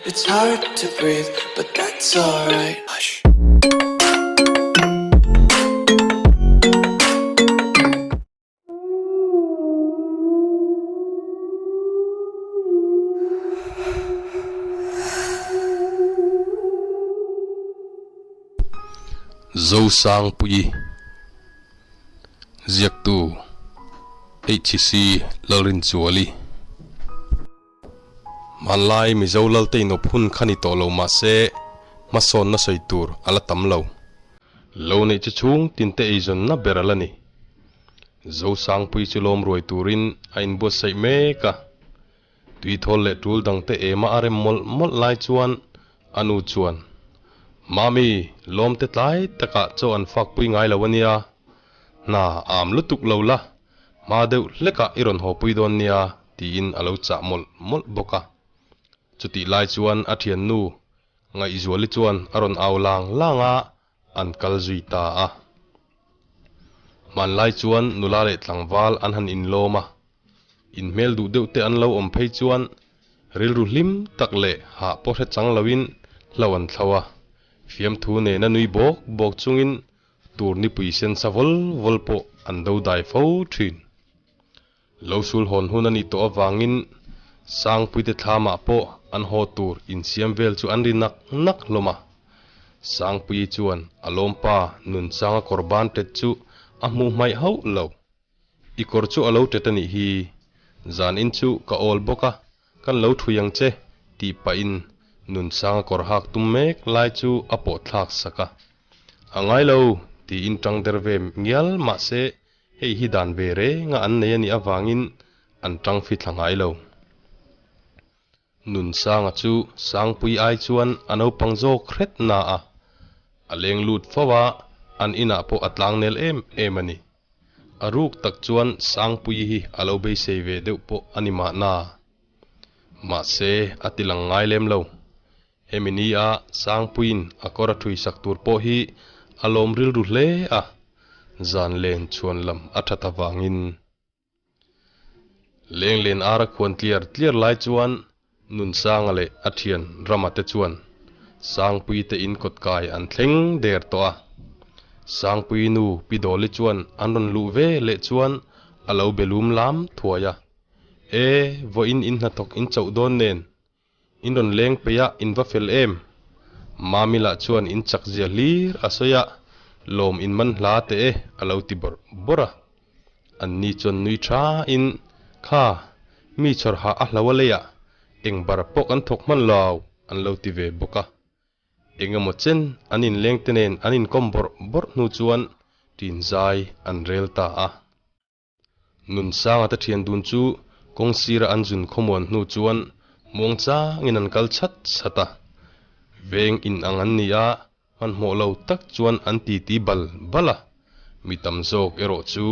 It's hard to breathe but that's alright Hush. Zosangpuii Ziaktu HC Lalrinchuali. Hmanlai Mizo Lalte inawp hun kha ni tawh lo mah se, hmasawnna sawi tur a la tam lo. Lo neih chu chhung tinte eizawnna ber a la ni. Zosangpui chu lawm ruai turin a inbuatsaih mek a. Tuithawl leh tul dangte ema a rem mawlh mawlh lai chuan a nu chuan, Mami, lawmte tlai takah chaw an fakpui ngai lo a nia. Hna am lutuk lo la, Hma deuh hlekah i rawn hawpui dawn nia tiin a lo chah mawlh mawlh bawk a. Chutih lai chuan a thiannu Ngaihzuali chuan a rawn au lang lang a, an kal zui ta a. Hmanlai chuan nula leh tlangval an han inlawm a, inhmel duh deuh te an lo awm phei chuan rilru hlim tak leh hah pawh hre chang loin hlo an thlo a, fiamthu nena nui bawk bawk chungin Tur nipui sen sa vawl vawl pawh an do dai fo thin. Lo sul hawn hun a nih tawh avangin Sangpuite thlamah pawh an haw tur insiam vel chu an ri nak nak hlawm a. Sangpuii chuan a lawmpa Nunsanga kawr ban tet chu a hmuh hmaih hauh lo. I kawr chu a lo tet a nih hi. Zanin chu ka awl bawk a, Kan lo thui ang che, tih pahin Nunsanga kawr hak tum mek lai chu a pawh thlak sak a. A ngai lo, tiin tang der ve ngial mah se hei hi dan ve renga an nei a nih avangin an tang fithla ngai lo. Nunsanga chu Sangpui ai chuan a naupang zawk hret na a, a leng lut fo a, an inah pawh a tlangnel em em a ni. A ruk tak chuan Sangpuii hi a lo beisei ve deuh pawh a ni mahna. Mahse, a ti lang ngai lem lo. Hemi ni a Sangpuiin a kawr a thui sak tur pawh hi a lawm rilru hle a, zan len chhuan lam a that avangin. Lenglen ara khuan tliar tliar lai chuan Nunsanga leh a thian Rama te chuan Sangpui te in kawt kai an thleng der tawh a. Sangpui nu Pi Dawli chuan an rawn luh ve leh chuan a lo be lum lam thuai a. E, vawiin in hnathawk in chauh dawn nen In rawn leng peih a, in va fel em? Mami lah chuan in chak zia hlir a sawi a, lawm in man hla teh e a lo ti bawrh bawrh a. An ni chuan nui tha in, Kha, mi chhawr hah a hlo a leiah eng bar pawh kan thawk hman lo an lo ti ve bawk a. Eng emaw chen an inleng te nen an inkawm bawrh bawrh hnu chuan ṭinzai an rel ta a. Nunsanga te thian dun chu kawng sira an zun khawmuan hnu chuan muang changin an kal chhat chhat a. Veng in ang an ni a, hmanhmawh lo tak chuan an titi bal bal a, mi tam zawk erawh chu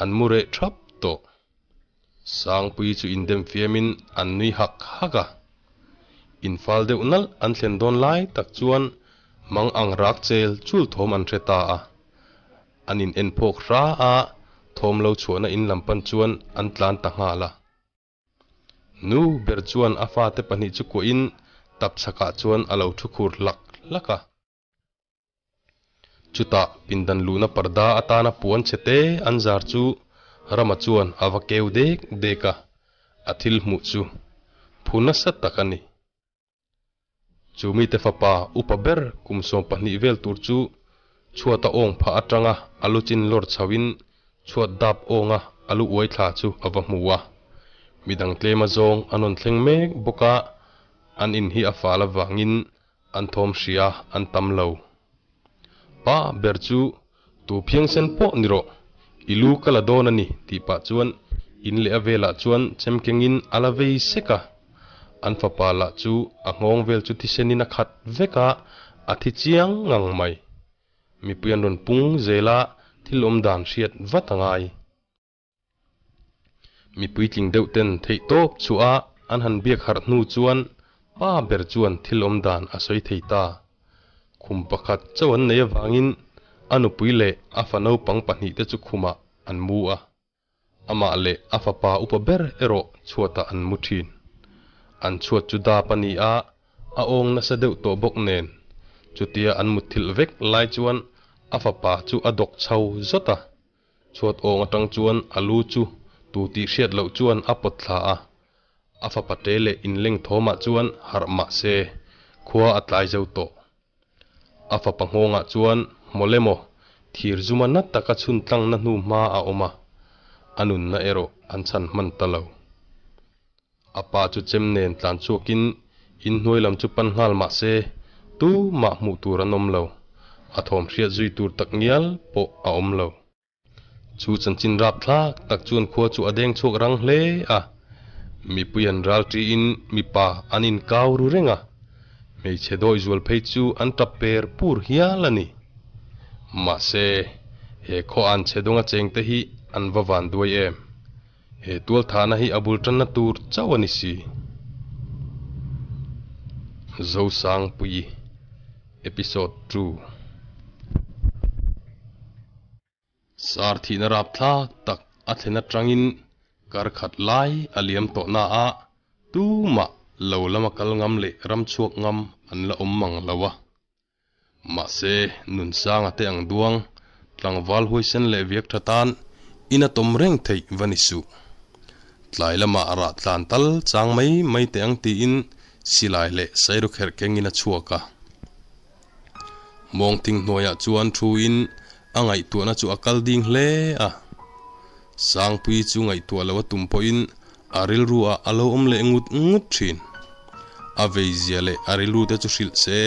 an mu reh thap tawh. Sangpui chu indem fiamin an nui hak hak a. Infal deuh nalh an thlen dawn lai tak chuan mang ang rak chel chul thawm an hre ta a. An in en phawk hra a, thawm lo chhuahna in lam pan chuan an tlan ta nghal a. Nu ber chuan a fate pahnih chu kuahin tap chhakah chuan a lo thu khur hlak hlak a. Chutah pindan luhna parda atana puan chhe te an zar chu Rama chuan a va keu dek dek a, a thil hmuh chu phu nasa tak a ni. Chu mite fapa upa ber kum 12 vel tur chu chhuata awng phah atanga a lu chin lawr chhoin chhuat dap awnga a lu uai thla chu a va hmu a. Midang tlema zawng an rawn thleng mek bawk a, an in hi a fal avangin an thawm hria an tam lo. Pa ber chu tu phiangsen pawh ni rawh, i lu ka la dawn a ni tih pah chuan in leh a velah chuan chemkengin a la vei sek a. An fapa lah chu a nghawng vel chu thisenin a khat vek a, a thi chiang ngang mai. Mipui an rawn pung zel a, thil awm dan hriat vat a ngai. Mi puitling deuh ten theih tawp chhuah a an han biak harh hnu chuan pa ber chuan thil awm dan a sawi thei ta. Khum pakhat chauh an nei avangin a nupui leh a fa naupang pahnih te chu khumah an mu a. Amah leh a fapa upa ber erawh chhuatah an mu thin. An chhuat chu dap a ni a. A awng nasa deuh tawh bawk nen, chutia an mutthilh vek lai chuan a fapa chu a dawk chho zawt a. Chhuat awng atang chuan a lu chu tu tih hriat loh chuan a pawt thla a. A fapa te leh inleng thawmah chuan harh mah se, khua a tlai zo tawh. A fapa nghawngah chuan mawle maw, thir zuma na taka chhun tlangna hnu hma a awm a, a nunna erawh an chhan hman ta lo. A pa chu chem nen tlan chhuakin inhnuai lam chu pan nghal mah se, tumah hmuh tur an awm lo. A thawm hriat zui tur tak ngial pawh a awm lo. Chu chanchin rap thlak tak chuan khua chu a deng chhuak rang hle a. Mipui an ral ṭiin mipa an inkau ru reng a, hmeichhe dawi zual phei chu an tap per pur hial a ni. Mahse, he khaw an chhe dawnga chengte hi an va van duai em? He tualthahna hi a bul tanna tur chauh a ni si. Zosangpuii Episode 2. Sar thihna rapthlak tak a thlen atangin kar khat lai a liam tawh na a, tumah lo lama kal ngam leh ram chhuak ngam an la awm mang lo a. Mahse, Nunsanga te ang duang, tlangval huaisen leh viak tha tan in a tawm reng theih va ni suh. Tlai lamah rah tlan tal chang mai mai teh ang tiin silai leh sairukherh kengin a chhuak a. Mawngthing hnuaiah chuan thuin a ngaihtuahna chu a kal ding hle a. Sangpui chu ngaihtuah lo a tum pawhin a rilru ah a lo awm leh ngut ngut thin. A veizia leh a rilru te chu hrilh se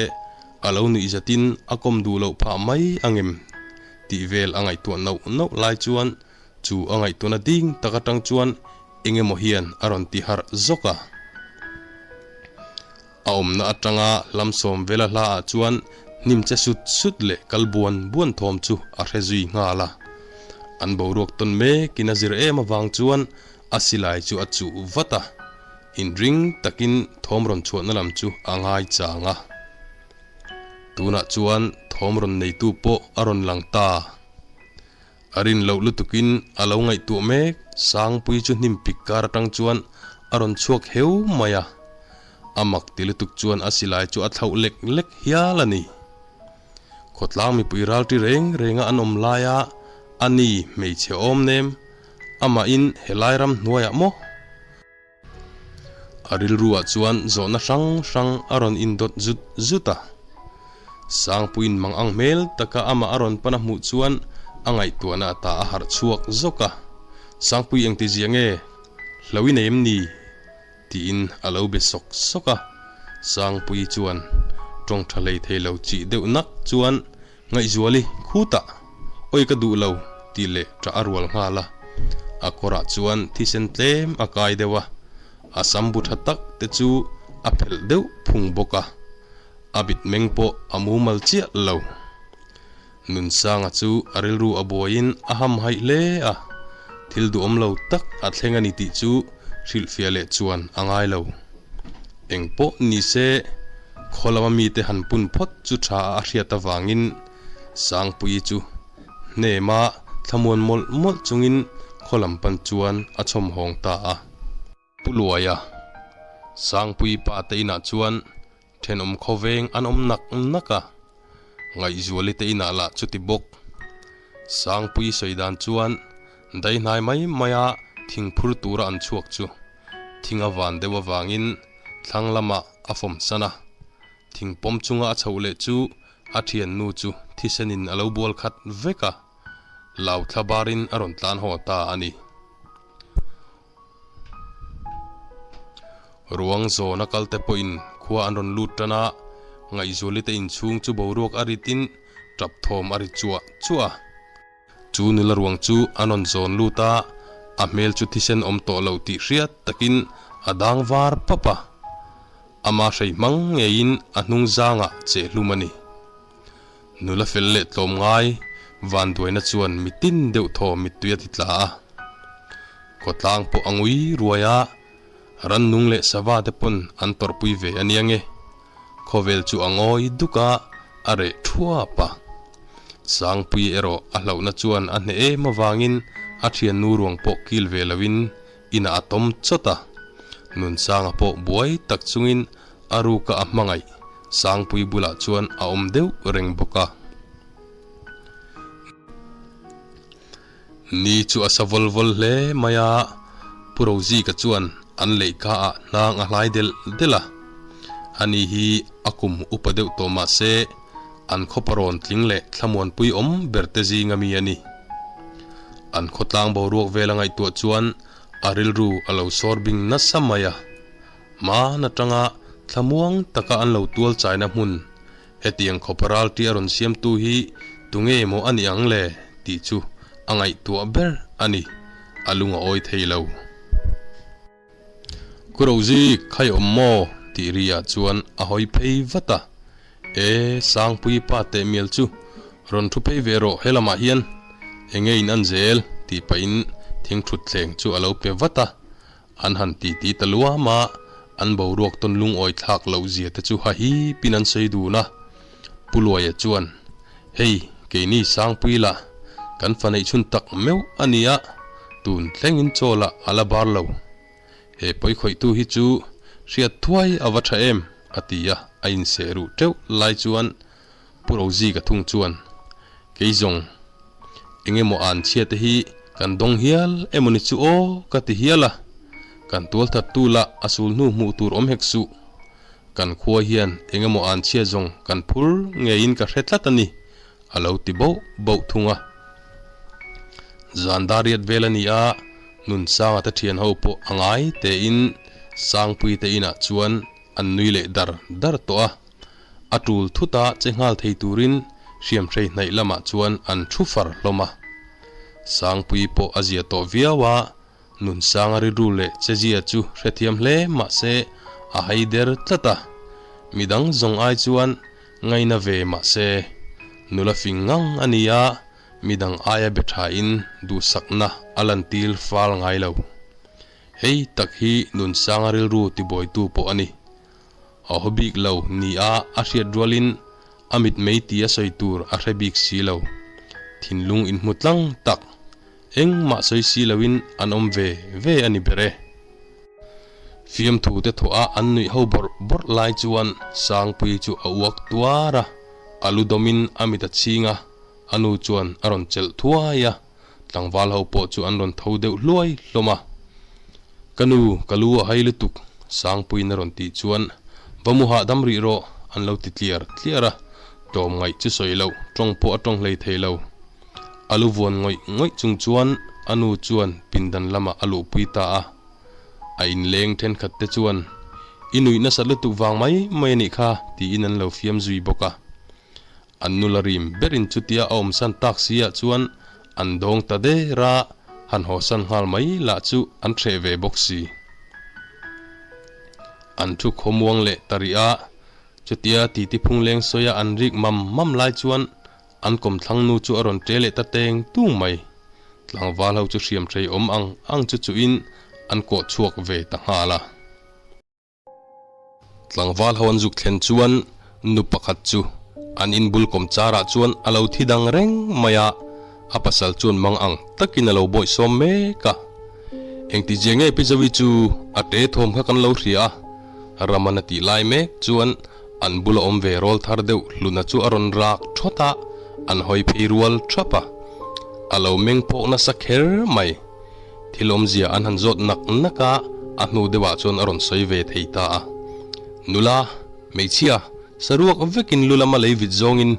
a lo nuih zatin a kawm duh loh phah mai angem tih vel a ngaihtuah nauh nauh lai chuan chu a ngaihtuahna ding tak atang chuan eng emaw hian a rawn ti harh zawk a. A awmna atanga hlamsawm vela hla ah chuan hnim che sut sut leh kal buan buan thawm chu a hre zui nghal a. An boruak tawn mekin a zir em avang chuan a silai chu a chuh vat a, inring takin thawm rawn chhuahna lam chu a ngai chang a. Tunah chuan thawm rawn neitu pawh a rawn lang ta. A rin loh lutukin a lo ngaihtuah mek, Sangpui chu hnim pik kar atang chuan a rawn chhuak heu mai a. A mak ti lutuk chuan a silai chu a thlauh lek lek hial a ni. Khawtlang mipui ralṭi reng renga an awm laia a ni hmeichhe awm nem, amahin helai ram hnuaiah maw? A rilruah chuan zawhna hrang hrang a rawn indawt zut zut a. Sangpuiin mang ang hmel taka amah a rawn pan a hmuh chuan a ngaihtuahna ata a harh chhuak zawk a. Sangpui engti zia nge? Hlo i nei em ni? tiin a lo be sawk sawk a. Sangpui chuan tawng tha hlei thei lo chih deuh nak chuan Ngaihzuali, khutah! Awi ka duh lo, tih leh ṭah a rual nghal a. A kawrah chuan thisen tlem a kai deuh a, a sam bu ṭha tak te chu a phelh deuh phung bawk a, a bit meng pawh a mumal chiah lo. Nunsanga chu a rilru a buaiin a hamhaih hle a, thil duhawm lo tak a thleng a ni tih chu hrilhfiah leh chuan a ngai lo. Eng pawh ni se, khaw lama mite han pun phawt chu tha a hriat avangin Sangpuii chu hnema thlamuan mawlh mawlh chungin khaw lam pan chuan a chhawm hawng ta a. Pu Luaia, Sangpuii pa te inah chuan thenawm khawveng an awm nak nak a, Ngaihzuali te inah lah chuti bawk. Sangpuii sawi dan chuan daihnai mai maia thingphur tura an chhuak chu thing a van deuh avangin thlang lamah a fawm san a. Thing pawm chunga a chhoh leh chu a thiannu chu thisenin a lo bual khat vek a, lau thla barin a rawn tlan haw ta a ni. Ruang zawna kalte pawhin khua an rawn lut tan a, Ngaihzuali te inchhung chu boruak a ritin tap thawm a ri chuah chuah a. Chu nula ruang chu a rawn zawn lut a, a hmel chu thisen awm tawh lo tih hriat takin a dang var pap a. Ama hrei hmang ngeiin a hnung zangah cheh hlum a ni. Nula fel leh tlawm ngai vanduaina chuan mitin deuh thaw mittui a ti tla a. Khawtlang pawh a ngui ruai a, rannung leh sava te pawn an tawrhpui ve a nia nge. Khawvel chu a ngawi duk a, a reh thuap a. Sangpui erawh a hlauhna chuan a hneh em avangin a thiannu ruang pawh kil ve loin inah a tawm chawt a. Nunsanga pawh buai tak chungin a ruka a hmangaih Sangpui bulah chuan a awm deuh reng bawk a. Ni chu a sa vawl vawl hle mai a, Pu Rozika chuan an leihka ah hnang a hlai delh delh a. Ani hi a kum upa deuh tawh mah se an khawpa rawn tling leh thlamuanpui awm ber te zinga mi a ni. An khawtlang boruak vel a ngaihtuah chuan a rilru a lo sawr bing nasa mai a. Hman atanga thlamuang taka an lo tual chaina hmun Hetiang khawpa ralṭi a rawn siamtu hi tunge maw a nih ang le? tih chu a ngaihtuah ber a ni, a lung a awi thei lo. Ku Rozi, khai awm maw? tih ri ah chuan a hawi phei vat a. E, Sangpui pa teh mial chu rawn thu phei ve rawh helamah hian enge in an zel? tih pahin thingthutthleng chu a lo pe vat a. An han ti ti ta luam a, an boruak tawn lungawi thlak loh zia te chu ha hipin an sawi dun a. Pu Luaia chuan, Hei, keini Sangpui la, kan fa neih chhun tak meuh a nia, tun thlengin chaw lah a la bar lo. He pawi khawihtu hi chu hriat thuai a va tha em? a ti a, a inseh ruh teuh lai chuan Pu Rozika thung chuan, Kei zawng, eng emaw an chhia te hi kan dawng hial emaw ni chu aw ka ti hial a, kan tual that tu lah a sul hnu hmuh tur awm hek suh. Kan khua hian eng emaw an chhia zawng kan phur ngeiin ka hre tlat a ni, a lo ti boh boh thung a. Zan dariat vel a ni a, Nunsanga te thian ho pawh a ngai tein Sangpui te inah chuan an nui leh dar dar tawh a. A tul thut a che nghal thei turin hriamhrei hnaih lamah chuan an thu far hlawm a. Sangpui pawh a zia tawh viau a, Nunsanga rilru leh chezia chu hrethiam hle mah se a hai der tlat a. Midang zawng ai chuan ngaina ve mah se nula fing ngang a ni a, midang aia be thain duhsakna a lantir fal ngai lo. Hei tak hi Nunsanga rilru tibuaitu pawh a ni. A haw bik lo ni a a hriat rualin a mitmei ti a sawi tur a hre bik si lo. Thinlung inhmu tlang tak, engmah sawi si loin an awm ve ve a ni ber e. Fiamthu te thawh a an nuih ho bawrh bawrh lai chuan Sangpui chu a uak tuar a, a lu dawmin a mit a chhing a, a nu chuan a rawn chelh thuai a. Tlangval ho pawh chu an rawn tho deuh hluai hlawm a. Ka nu, ka lu a hai lutuk, Sangpuiin a rawn tih chuan, Va mu hahdam rih rawh, an lo ti tliar tliar a. Tlawm ngaih chu sawi loh, tawng pawh a tawng hlei thei lo. A lu vuan ngawih ngawih chung chuan a nu chuan pindan lamah a luhpui ta a. A inleng thenkhat te chuan, I nuih nasat lutuk vang mai mai a nih kha, tiin an lo fiam zui bawk a. An nula rim berin chutia a awmsan tak si ah chuan an dawng ta der a, han hawsan nghal mai lah chu an hreh ve bawk si. An thu khawmuang leh ta rih a, chutia titi phungleng sawia an rik mam mam lai chuan an kawmthlang nu chu a rawn ṭe leh ta teng tung mai. Tlangval ho chu hriam hrei awm ang ang chu chuhin an kawh chhuak ve ta nghal a. Tlangval ho an zuk thlen chuan nu pakhat chu an inbul kawm charah chuan a lo thi dang reng mai a, a pasal chuan mang ang takin a lo bawihsawm mek a. Engtizia nge Pi Zoe chu a te thawm kha kan lo hria a, Raman a tih lai mek chuan an bula awm ve rawl thar deuh hluna chu a rawn rak thawt a, an hawi phei rual thap a. A lo meng phawk nasa kher mai. Thil awmzia an han zawt nak nak a, a hnu deuhah chuan a rawn sawi ve thei ta a. Nula, hmeichhia, saruak vekin lu lama lei vit zawngin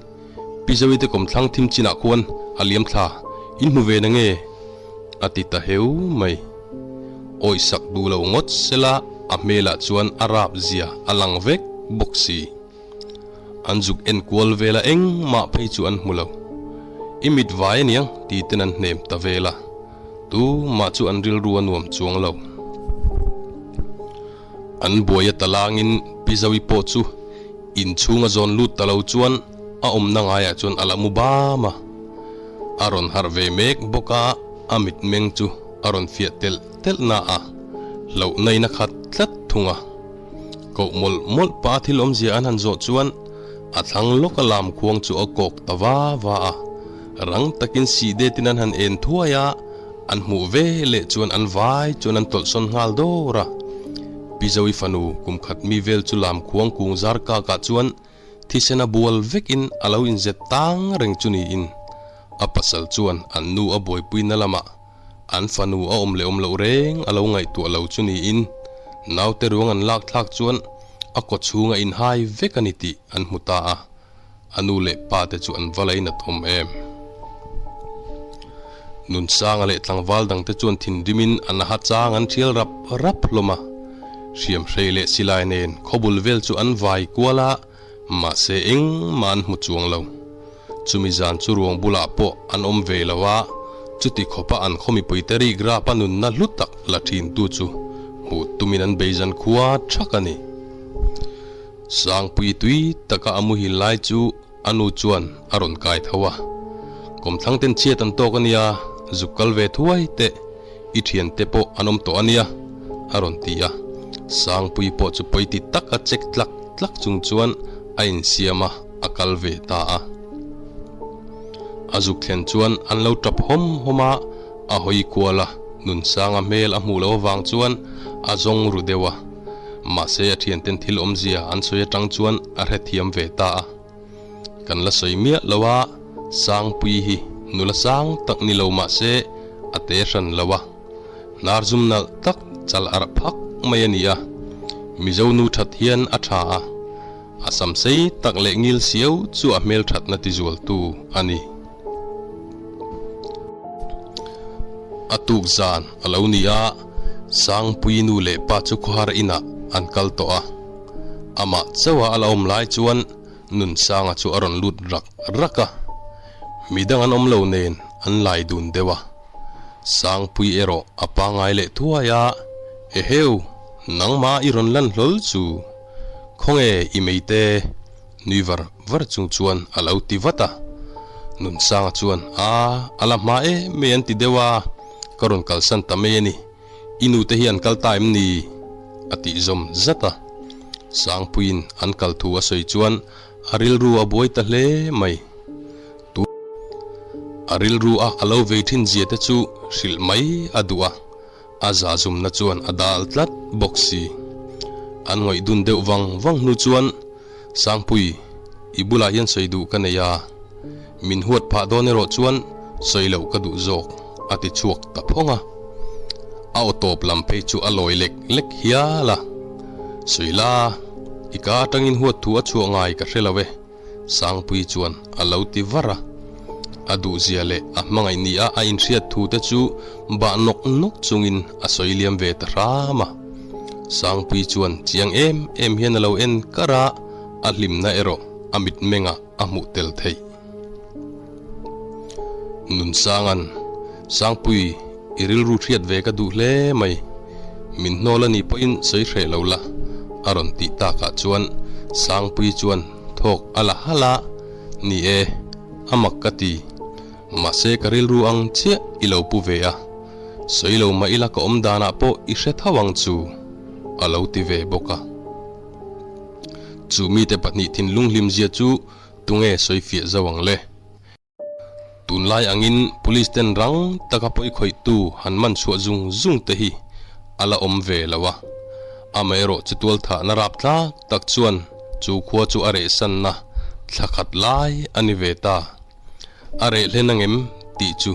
Pi Zoite kawmthlang thim chinah khuan a liam thla, in hmu ve na nge? a ti ta heu mai. Awisak duh lo ngawt sela a hmelah chuan a rap zia a lang vek bawk si. An zuk en kual vel a engmah phei chu an hmu lo. I mit vai aniang ti ten an hnem ta vel a, tumah chu an rilru a nuam chuang lo. An buai a talangin Pi Zoe pawh chu inchhung a zawn lut ta lo chuan a awmna ngaiah chuan a la mu bam a. A rawn harh ve mek bawk a, a mitmeng chu a rawn fiah telh telh na a, hlauhna in a khat tlat thung a. Koh mawlh mawlh pa thil awmzia an han zawh chuan a thlang lawka lam khuang chu a kawk ta va va a, rang takin sih detin an han en thuai a, an hmuh ve leh chuan an vai chuan an tawlhsawn nghal dawr a. Pi Zoe fanu kum khat mi vel chu lam khuang kung zar kak ah chuan thisena bual vekin a lo inzet tang reng chu niin a pasal chuan an nu a buaipuina lamah an fanu a awm leh awm loh reng a lo ngaihtuah lo chu niin naute ruang an lak thlak chuan a kaw chhung a inhai vek a ni tih an hmu ta a. A nu leh pa te chu an va lainat awm em? Nunsanga leh tlangval dangte chuan thinrimin an aha chang an thial rap rap hlawm a. Hriamhrei leh silai nen khawbul vel chu an vai kual a, mahse engmah an hmu chuang lo. Chumi zan chu ruang bulah pawh an awm ve lo a, chuti khawpa an khaw mipuite rik rapa nunna hlu tak la thintu chu hmuh tumin an beizan khua thak a ni. Sangpui tui taka a muhil lai chu a nu chuan a rawn kai tho a, Kawmthlang ten chhiat an tawk a nia, zuk kal ve thuai teh, i thiante pawh an awm tawh a nia, a rawn ti a. Sangpui pawh chu pawi ti taka chek tlak tlak chung chuan a insiam a, a kal ve ta a. A zuk thlen chuan an lo tap hawm hawm a, a hawi kual a, Nunsanga hmel a hmuh loh avang chuan a zawng ru deuh a. Mahse a thianten thil awmzia an sawi atang chuan a hrethiam ve ta a. Kan la sawi miah lo a, Sangpui hi nula sang tak ni lo mahse a te hran lo a. Hnar zum nalh tak chal arh phak mai a ni a, Mizo nu that hian a tha a. A sam sei tak leh ngil siau chu a hmelthatna tizualtu a ni. A tuk zan a lo ni a, Sangpui nu leh pa chu khawhar inah an kal tawh a. Amah chauha a la awm lai chuan Nunsanga chu a rawn lut rak rak a, midang an awm lo nen an lai dun deuh a. Sangpui erawh a pangngai leh thuai a, Eheu, nangmah i rawn lan hlawl chu. Khawnge i meite? Nui var var chung chuan a lo ti vat a. Nunsanga chuan, A, a la hma em mai an ti deuh a, ka rawn kalsan ta mai a ni. I nute hi an kal ta em ni? A tih zawm zat a. Sangpuiin an kal thu a sawi chuan a rilru a buai ta hle mai. Tu a rilru a a lo vei thin zia te chu hrilh mai a duh a. A zahzumna chuan a dal tlat bawk si. An ngawih dun deuh vang vang hnu chuan, Sangpui, i bulah hian sawi duh ka nei a, min huat phah dawn erawh chuan sawi loh ka duh zawk, a ti chhuak ta phawng a. A aw tawp lam phei chu a lawi lek lek hial a. Sawi la, i ka atangin huat thu a chhuah ngai ka hre lo e. Sangpui chuan a lo ti var a, a duhzia leh a hmangaih nia a inhriat thu te chu bah nawk nawk chungin a sawi liam ve ta hram a. Sangpui chuan chiang em em hian a lo en kar a, a hlimna erawh a mitmengah a hmuh tel theih. Nunsanga'n, Sangpui, i rilru hriat ve ka duh hle mai, min hnawl a nih pawhin sawi hreh lo la, a rawn tih takah chuan Sangpui chuan thawk a la halh a, Ni e, a mak ka ti, mahse ka rilru ang chiah i lo pu ve a, sawi lo mah ila ka awm danah pawh i hre tho ang chu, a lo ti ve bawk a. Chu mite pahnih thinlung hlimzia chu Tunge sawi fiah zo ang le? Tunlai angin police ten rang taka pawi khawihtu han man chhuah zung zung te hi a la awm ve lo a. Amaherawh chu tualthahna rap tlak tak chuan chu khua chu a rehsanna thla khat lai a ni ve ta. A reh hlen angem tih chu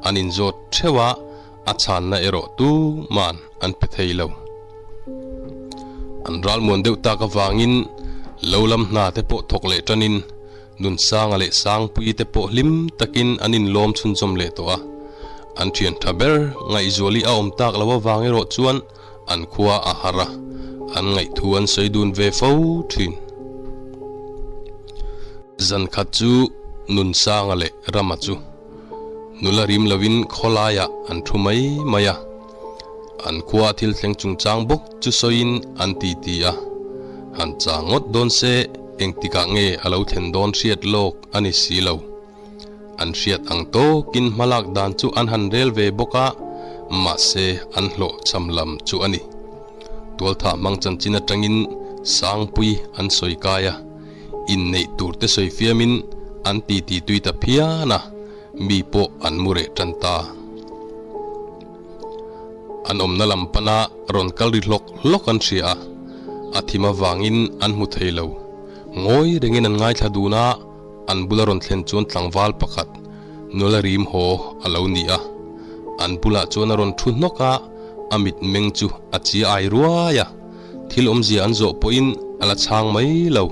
an inzawt theuh a, a chhanna erawh tuman an pe thei lo. An ralmuan deuh tak avangin lo lam hna te pawh thawk leh tanin Nunsanga leh Sangpuii te pawh hlim takin an inlawm chhunzawm leh tawh a. An thian tha ber Ngaihzuali a awm tak lo avang erawh chuan an khua a har a, an ngaihthu an sawi dun ve fo thin. Zan khat chu Nunsanga leh Rama chu nula rim lovin khawlaiah an thu mai mai a. An khua thil thleng chungchang bawk chu sawiin an ti ti a, han chang ngawt dawn se engtikah nge a lo thlen dawn hriat lawk a ni si lo. An hriat ang tawkin hmalak dan chu an han rel ve bawk a, mahse an hlawh cham lam chu a ni. Tualthah hmang chanchin atangin Sangpui an sawi kai a, inneih tur te sawi fiamin an ti ti tui ta phian a, mi pawh an mu reh tan ta. An awmna lam pana rawn kal ri hlawk hlawk an hria a, a thim avangin an hmu thei lo. Ngawi rengin an ngaithla dun a, an bula rawn thlen chuan tlangval pakhat nula rim haw a lo ni a. An bulah chuan a rawn thu hnawk a, a mitmeng chu a chi ai ruai a, thil awmzia an zawh pawhin a la chhang mai lo.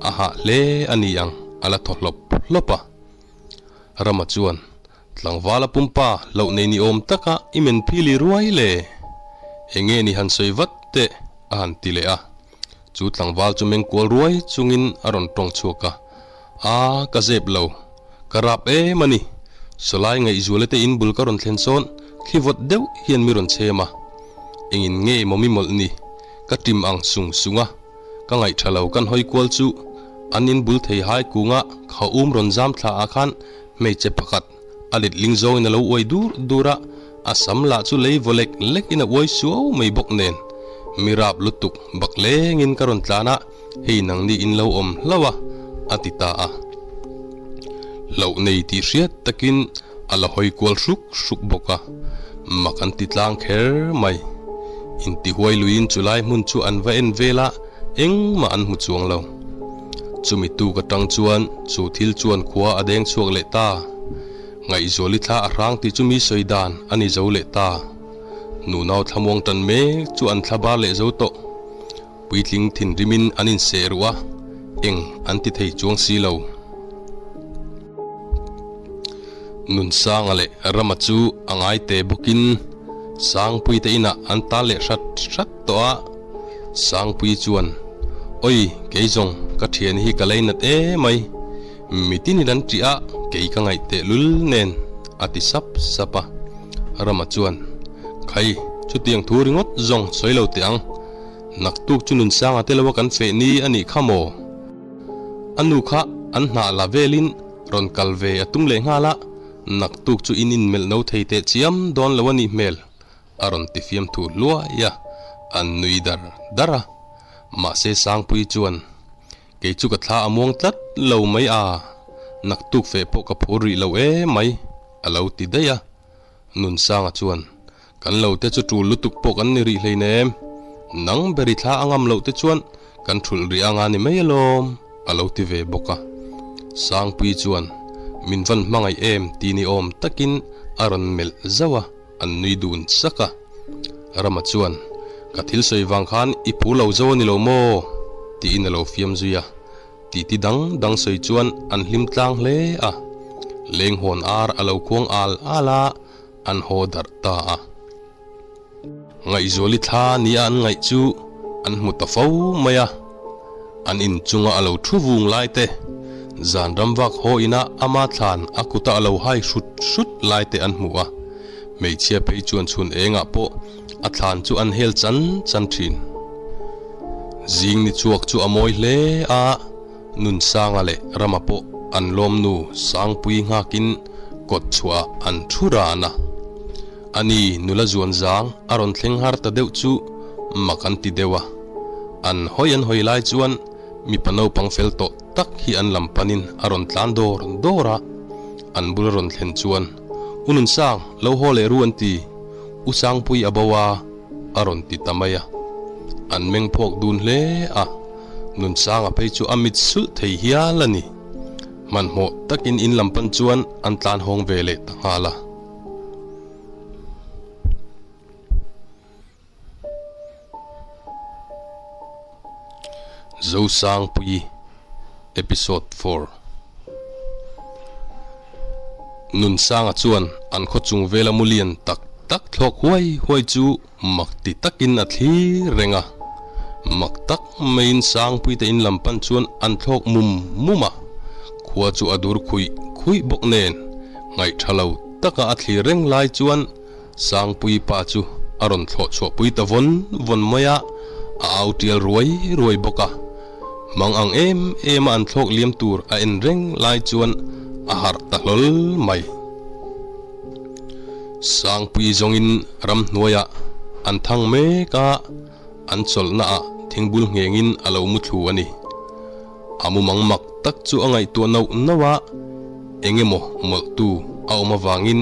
A hah hle a ni ang, a la thaw hlawp hlawp a. Rama chuan, Tlangvala pumpa loh nei ni awm taka i men phil i ruai le? Enge ni han sawi vat teh? a han ti leh a. Chu tlangval chu meng kual ruai chungin a rawn tawng chhuak a, A, ka zep lo. Ka rap em a ni. Sawlai ngaihzuala te in bul ka rawn thlen sawn thli vawt deuh hian mi rawn chhem a. Engin nge maw mi mawlh ni? Ka tim ang sung sung a. Ka ngaih tha lo kan hawi kual chu an in bul thei hai kunga kha um rawn zam thla ah khan hmeichhe pakhat a letling zawngin a lo uai dur dur a, a sam lah chu lei vaw lek lek in a uai suau mai bawk nen mi rap lutuk bak lengin ka rawn tlan a, hei nangni in lo awm hlauh a, a ti ta a. Hlauh nei tih hriat takin a la hawi kual hruk hruk bawk a, mak an ti tlang kher mai. Intihuai luiin chulai hmun chu an va en vel a, engmah an hmu chuang lo. Chumi tuk atang chuan chu thil chuan khua a deng chhuak leh ta. Ngaihzuali thla a hrang tih chu mi sawi dan a ni zo leh ta. Nunau thlamuang tan mek chu an thla bar leh zo tawh. Puitling thinrimin an inseh ruh a, eng an ti thei chuang si lo. Nunsanga leh Rama chu a ngai te bawkin Sangpui te inah an tal leh hrat hrat tawh a, Sangpui chuan, Oi, kei zawng ka thian hi ka lei nat emai, mitinin an ṭih a, kei ka ngaih teh lul nen, a ti sap sap a. Rama chuan, Khai, chutiang thu ringawt zawng sawi lo teh ang. Naktuk chu Nunsanga te lo a kan feh ni a nih kha maw? A nu kha an hnah la velin rawn kal ve a tum leh nghal a, naktuk chu in inmelh no thei teh chiam dawn lo a nih hmel, a rawn ti fiam thu hluai a, an nui dar dar a. Mahse Sangpui chuan, Kei chu ka thla a muang tlat lo mai a, naktuk feh pawh ka phur rih lo emai, a lo ti daih a. Nunsanga chuan, Kan lo te chu tul lutuk pawh kan ni rih hleinem, nang ber i thla a ngam loh te chuan kan thulh rih anga ni mai alawm, a lo ti ve bawk a. Sangpui chuan, Min van hmangaih em ti ni awm takin a rawn melh zauh a, an nui dun sak a. Rama chuan, Ka thil sawi vang khan i phur lo zo a ni lo maw? tiin a lo fiam zui a. Titi dang dang sawi chuan an hlim tlang hle a, lenghawn ar a lo khuang al al a, an haw darh ta a. Ngaihzuali thla nia an ngaih chu an hmu ta fo mai a, an inchunga a lo thu vung lai te, zan ram vak haw ina ama thlan a kuta a lo hai hrut hrut lai te an hmu a, hmeichhia phei chuan chhun engah pawh a thlan chu an hel chan chan thin. Zing ni chhuak chu a mawi hle a, Nunsanga leh Rama pawh an lawmnu Sangpui nghakin kawt chhuah an thu ran a. Ani nula zuan zang a rawn thleng har ta deuh chu mak an ti deuh a. An hawi an hawi lai chuan mipa naupang fel tawh tak hi an lam panin a rawn tlan dawr dawr a. An bul a rawn thlen chuan, U Nunsang, lo haw leh ru an ti. U Sangpui a bo a, a rawn ti ta mai a. An meng phawk dun hle a. Nunsanga phei chu a mit sulh thei hial a ni. Hmanhmawh takin in lam pan chuan an tlan hawng ve leh ta nghal a. Zosangpui Episode 4 Nunsanga chuan an khaw chung vela mu lian tak tak thlawk huai huai chu Mak ti takin a thlir reng a, mak tak maiin Sangpuite in lam pan chuan an thlawk mum mum a, khua chu a dur khuih khuih bawk nen ngaihtha lo taka a thlir reng lai chuan Sangpui pa chu a rawn thlawh chhuahpui ta vawn vawn mai a, a au tial ruai ruai bawk a. Mang ang em em a an thlawk liam tur a en reng lai chuan a harh ta hlawl mai. Sangpui zawngin ramhnuaiah an thang mek a, an chawlhnaah thingbul nghengin a lo mu thlu a ni. A mumang mak tak chu a ngaihtuah nauh nauh a, eng emaw mawlhtu a awm avangin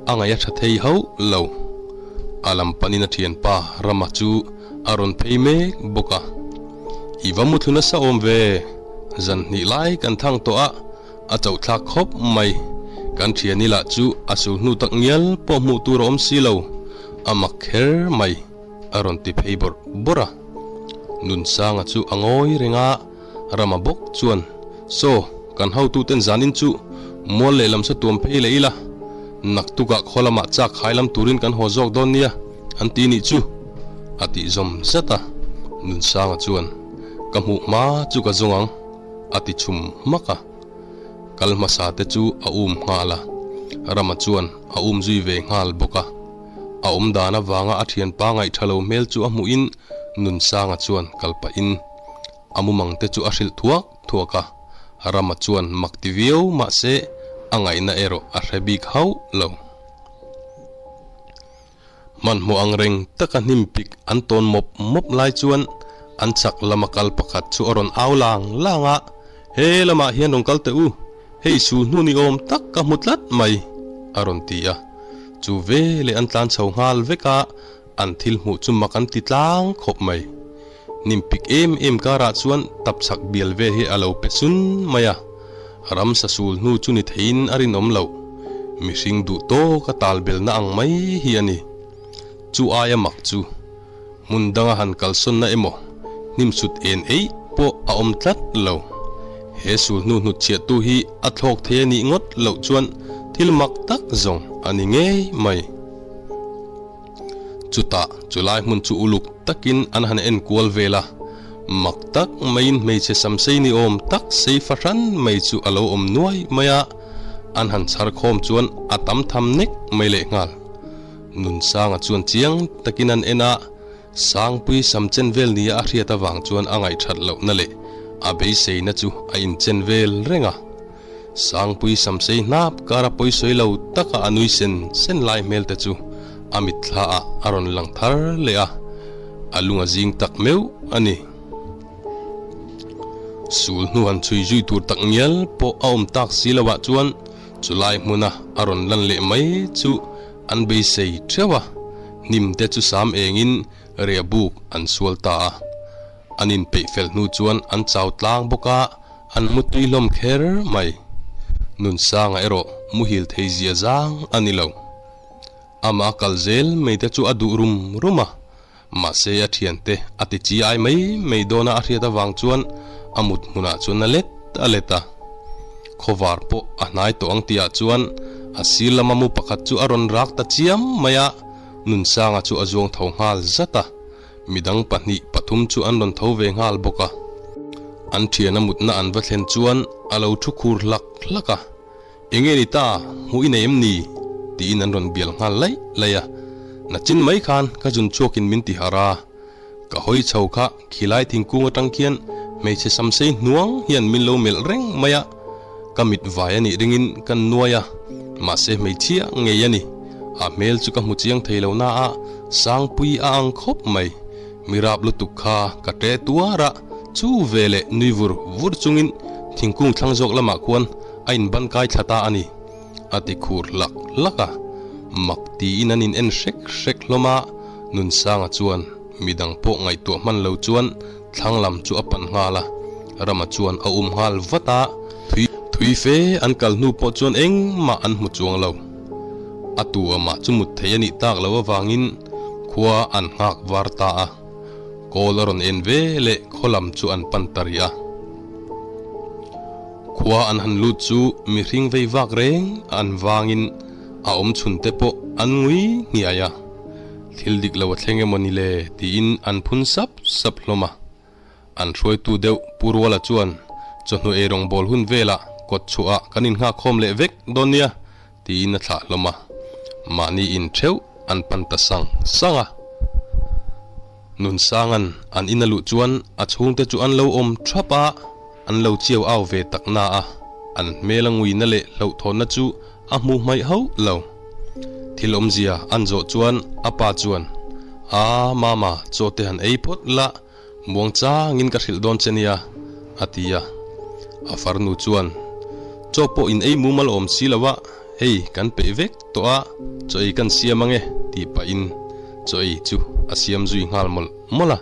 a ngaih a tha thei hauh lo. A lam panin a thianpa Rama chu a rawn phei mek bawk a. I va muthlu nasa awm ve, zan hnih lai kan thang tawh a, a chauhthlak khawp mai. Kan thiani lah chu a sul hnu tak ngial pawh hmuh tur a awm si lo, a mak kher mai, a rawn ti phei bawrh bawrh a. Nunsanga chu a ngawi reng a, Rama bawk chuan, Saw, kan hotuten zanin chu mual lehlam sa tuam phei leh ila, naktukah khaw lamah chak khai lam turin kan haw zawk dawn nia, an ti nih chu, a tih zawm zat a. Nunsanga chuan, Ka hmuh hma chu ka zawng ang, a ti chhum hmak a. Kal hmasa te chu a um nghal a, Rama chuan a um zui ve nghal bawk a. A awm dan avanga a thianpa ngaih tha lo hmel chu a hmuhin Nunsanga chuan kal pahin a mumang te chu a hrilh thuak thuak a, Rama chuan mak ti viau mahse a ngaihna erawh a hre bik hauh lo. Hmanhmawh ang reng taka hnim pik an tawn mawp mawp lai chuan an chak lama kal pakhat chu a rawn au lang lang a, He lamah hian rawn kal teh u, hei su hnu ni awm tak ka hmu tlat mai, a rawn ti a. Chu veleh an tlan chho nghal vek a, an thil hmuh chu mak an ti tlang khawp mai. Hnim pik em em karah chuan tap chhak bial vel hi a lo pe sun mai a, ramsa sul hnu chu ni theiin a rinawm loh. Mihring duh tawka tal belna ang mai hi a ni. Chu aia mak chu hmun danga han kalsawnna emaw hnim sut en eih pawh a awm tlat lo. He sul hnu hnutchhiahtu hi a thlawk thei a nih ngawt loh chuan thil mak tak zawng a ni ngei mai. Chutah chulai hmun chu uluk takin an han en kual vel a, mak tak maiin hmeichhe samsei ni awm tak sei fahran mai chu a lo awm nuai mai a, an han chhar khawm chuan a tam tham nek mai leh nghal. Nunsanga chuan chiang takin an en a, Sangpui sam chen vel nia a hriat avang chuan a ngaihthat lohna leh a beiseina chu a inchen vel reng a. Sangpui samsei hnap kara pawisawi lo taka a nui sen sen lai hmel te chu a mitthla ah a rawn lang thar leh a, a lung a zing tak meuh a ni. Sul hnu han chhui zui tur tak ngial pawh a awm tak si lo ah chuan chulai hmuna a rawn lan leh mai chu an beisei theuh a, hnim te chu sam engin riah buk an sual ta a. An inpeih fel hnu chuan an chau tlang bawk a, An mutui hlawm kher mai. Nunsanga erawh muhil thei zia zang a ni lo. Amah kal zel mai te chu a duh rum rum a, mahse a thiante a ti chi ai mai mai dawna a hriat avang chuan a mut hmunah chuan a let a let a. Khawvar pawh a hnai tawh ang tihah chuan a sir lama mu pakhat chu a rawn rak ta chiam mai a, Nunsanga chu a zuang tho nghal zat a. Midang pahnih pathum chu an rawn tho ve nghal bawk a. An thiana mutna an va thlen chuan a lo thu khur hlak hlak a, Enge ni ta, hmuh i nei em ni? tiin an rawn bial nghal laih laih a. Nachin mai khan ka zun chhuakin min ti harh a, ka hawi chho kha khilai thingkung atang khian hmeichhe samsei hnuang hian min lo melh reng mai a, Ka mit vai a nih ringin ka nuai a, mahse hmeichhia ngei a ni. A hmel chu ka hmu chiang thei lo na a, Sangpui a ang khawp mai. Mi rap lutuk kha ka ṭe tuar a, chu ve leh nui vur vur chungin thingkung thlang zawk lamah khuan a inban kai thla ta a ni, a ti khur hlak hlak a. Mak tiin an in en hrek hrek hlawm a, Nunsanga chuan midang pawh ngaihtuah hman lo chuan Thlang lam chu a pan nghal a, Rama chuan a um nghal vat a, thui thui fe an kal hnu pawh chuan engmah an hmu chuang lo. A tu amah chu mut thei a nih tak loh avangin khua an nghak var ta a, kawl a rawn en ve leh khaw lam chu an pan ta rih a. Khua an han lut chu mihring vei vak reng an vangin a awm chhun te pawh an ngui nghiai a. Thil dik lo a thleng emaw ni le tiin an phun sap sap hlawm a. An hruaitu deuh Pu Ruala chuan chawhnu ei rawngbâwl hun velah kawt chhuahah kan innghak khawm leh vek dawn nia tiin a thlah hlawm a. Mahni in theuh an pan ta sang sang a. Nunsanga'n an in a luh chuan a chhungte chu an lo awm thap a, an lo chiau au ve tak na a, an hmel a nguina leh hlauhthawnna chu A hmu hmaih hauh lo. Thil awmzia an zawh chuan a pa chuan, A, Mama, chaw te han ei phawt la, muang changin ka hrilh dawn che nia, a ti a. A farnu chuan, Chaw pawh in ei mumal awm si lo a, hei kan peih vek tawh a, chaw ei kan siam ang e, tih pahin Chaw ei chu a siam zui nghal mawlh mawlh a.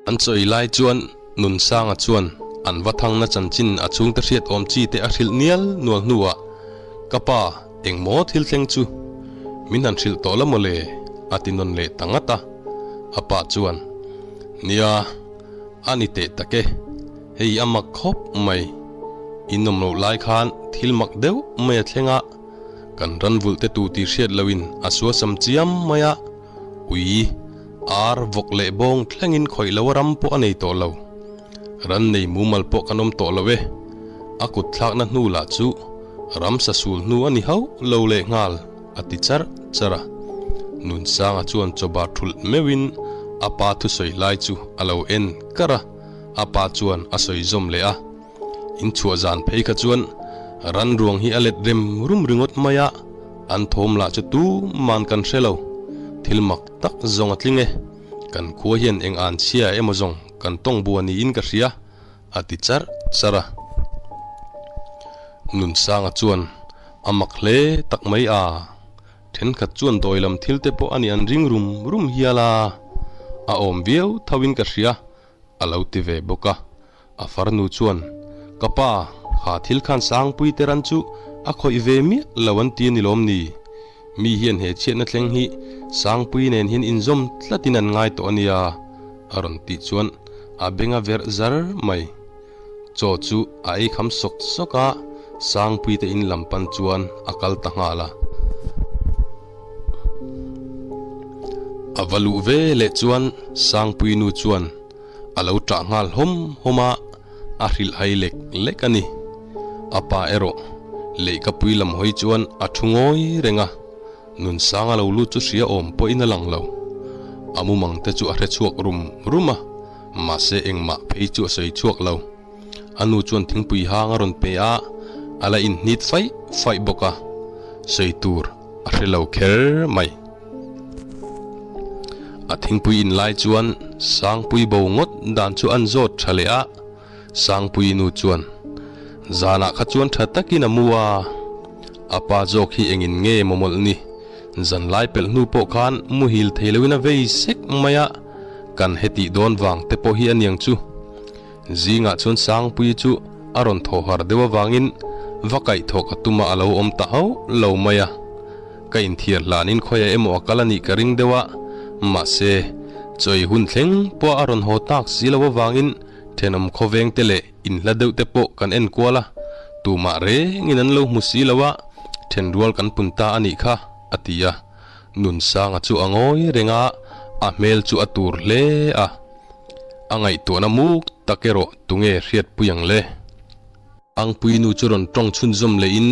An chaw ei lai chuan Nunsanga chuan an va thangna chanchin a chhungte hriat awm chi te a hrilh nial nual hnuah, Ka pa, engmaw thil thleng chu? Min han hrilh tawh la maw le? a ti nawn leh ta ngat a. A pa chuan, Nia, a ni teh tak e, hei a mak khawp mai. In awm loh lai khan thil mak deuh mai a thleng a. Kan ran vulh te tu tih hriat loin a suasam chiam mai a, ui, ar, vawk leh bawng thlengin khawih lo a ram pawh a nei tawh lo. Ran nei mumal pawh kan awm tawh lo e. A kut thlakna hnu lah chu ramsa sul hnu a ni hauh lo leh nghal, a ti charh charh a. Nunsanga chuan chawbar thulh meuhin a pa thusawi lai chu a lo en kar a, a pa chuan a sawi zawm leh a. In chhuah zan phei kha chuan ran ruang hi a let rem rum ringawt mai a, an thawm lah chu tuman kan hre lo. Thil mak tak zawng a tling e, kan khua hian eng an chhia emaw zawng kan tawng bua niin ka hria, a ti charh charh a. Nunsanga chuan a mak hle tak mai a, thenkhat chuan dawi lam thil te pawh a nih an ring rum rum hial a, a awm viau tho in ka hria, a lo ti ve bawk a. A farnu chuan, Ka pa, kha thil khan Sangpui te ran chu a khawih ve miah lo an ti a ni lawm ni? Mi hian he chhiatna thleng hi Sangpui nen hian inzawm tlatin an ngai tawh a nia, a rawn tih chuan a beng a verh zar mai. Chaw chu a ei kham sawk sawk a, Sangpui te in lam pan chuan a kal ta nghal a. A va luh ve leh chuan Sangpui nu chuan a lo ṭah nghal hawm hawm a, a hrilh hai lek lek a ni. A pa erawh lehkapui lam hawi chuan a ṭhu ngawi reng a, Nunsanga lo lut chu hria awm pawhin a lang lo. A mumang te chu a hre chhuak rum rum a, mahse engmah phei chu a sawi chhuak lo. A nu chuan thingpui hang a rawn pe a, a la inhnit faih faih bawk a, sawi tur a hre lo kher mai. A thingpui in lai chuan Sangpui bo ngawt dan chu an zawt tha leh a, Sangpui nu chuan, Zanah kha chuan tha takin a mu a, a pa zawk hi engin nge maw mawlh ni, zan lai pelh hnu pawh khan muhil thei loin a vei sek mai a, kan hetih dawn vang te pawh hi a niang chu. Zingah chuan Sangpuii chu a rawn thaw har deuh avangin va kaih thawk a tum a a lo awm ta hauh lo mai a. Ka inthiar hlanin khawiah emaw a kal a nih ka ring deuh a, mahse, chawi hun thleng pawh a rawn haw tak si lo avangin thenawm khawveng te leh inhla deuh te pawh kan en kual a, tumah rengin an lo hmu si lo a, thenrual kan pun ta a nih kha, a ti a. Nunsanga chu a ngawi reng a, a hmel chu a tur hle a. A ngaihtuahna muk tak erawh tunge hriatpui ang le? Angpui nu chu rawn tawng chhunzawm lehin,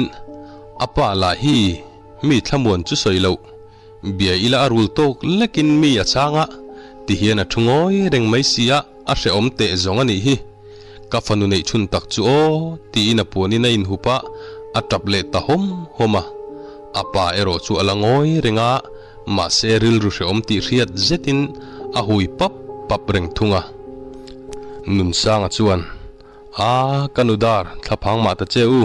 A pa lah hi mi thlamuan chu sawi loh, bia ila a rul tawk lekin mi a chhang a, tihian a thu ngawi reng mai si a, a hrehawm teh zawng a nih hi. Ka fanu neih chhun tak chu aw, tiin a puanin a inhup a, a tap leh ta hawm hawm a. A pa erawh chu a la ngawi reng a, Mahse rilru hrehawm tih hriat zetin a hui pap pap reng thung a. Nunsanga chuan, A, ka nu dar, thlaphang mah ta che u.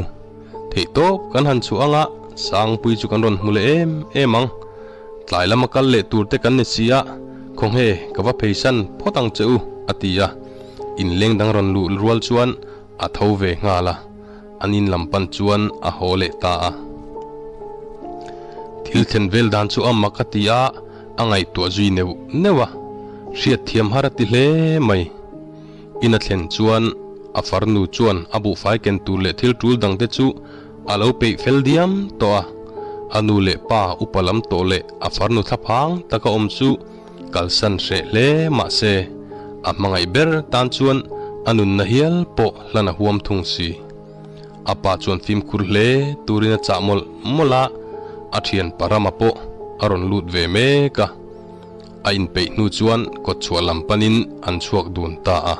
Theihtawp kan han chhuah anga Sangpui chu kan rawn hmu leh em em ang. Tlai lama kal leh tur te kan ni si a, khawnge ka va pheisan phawt ang che u, a ti a. Inleng dang rawn luh rual chuan a tho ve nghal a. An in lam pan chuan a haw leh ta a. Thil thlen vel dan chu a mak a ti a, a ngaihtuah zui neuh neuh a, hriat thiam har a ti hle mai. In a thlen chuan a farnu chuan a buhfai ken tur leh thil tul dang te chu a lo peih fel diam tawh a, a nu leh pa upa lam tawh leh a farnu thlaphang taka awm chu Kalsan hreh hle mahse, a hmangaih ber tan chuan a nunna hial pawh hlan a huam thung si. A pa chuan fimkhur hle turin a chah mawlh mawlh a, a thian Parama pawh a rawn lut ve mek a. A inpeih hnu chuan kawtchhuah lam panin an chhuak dun ta a.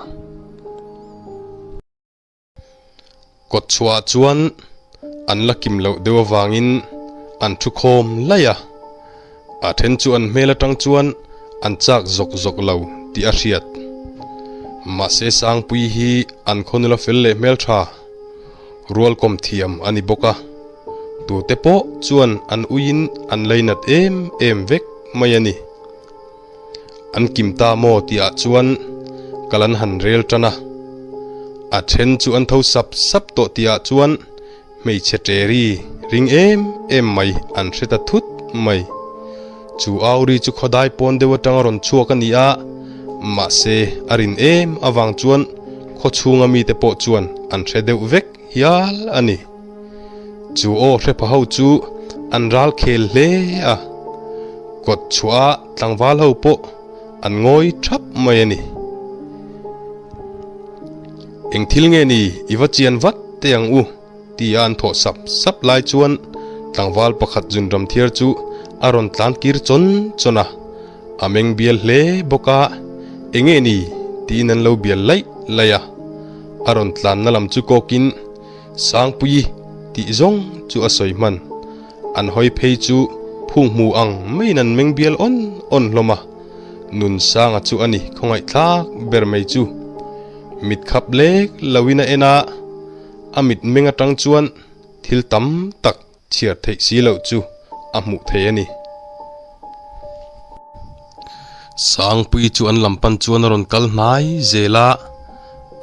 Kawtchhuah chuan an la kim loh deuh avangin an thu khawm laih a, a then chu an hmel atang chuan an chak zawk zawk lo tih a hriat. Mahse Sangpui hi an khaw nula fel leh hmeltha, rualkawm thiam a ni bawk a, tute pawh chuan an uiin an leinat em em vek mai a ni. An kim ta maw tihah chuan kal an han rel tan a, a then chu an tho sap sap tawh tihah chuan hmeichhe ṭeri ring em em mai an hre ta thut mai. Chu auri chu khawdai pawn deuh atanga rawn chhuak a ni a, mahse a rin em avang chuan khaw chhunga mite pawh chuan an hre deuh vek hial a ni. Chu aw hrepha ho chu an ral khel hle a, kawt chhuah a tlangval ho pawh an ngawi thap mai a ni. Eng thil nge ni i va chian vat teh ang u tia an thawh sap sap lai chuan tlangval pakhat zunram thiar chu a rawn tlan kir chawn chawn a, a meng bial hle bawk a, eng nge ni tiin an lo bial laih laih a, a rawn tlanna lam chu kawkin Sangpuii tih zawng chu a sawi hman. An hawi phei chu phung hmu ang maiin an meng bial awn awn hlawm a, Nunsanga chu a ni khawngaihthlak ber mai chu. Mit khap lek loin a en a, a mit meng atang chuan thil tam tak chhiar theih si loh chu a hmuh thei a ni. Sangpuii chu an lam pan chuan a rawn kal hnai zel a,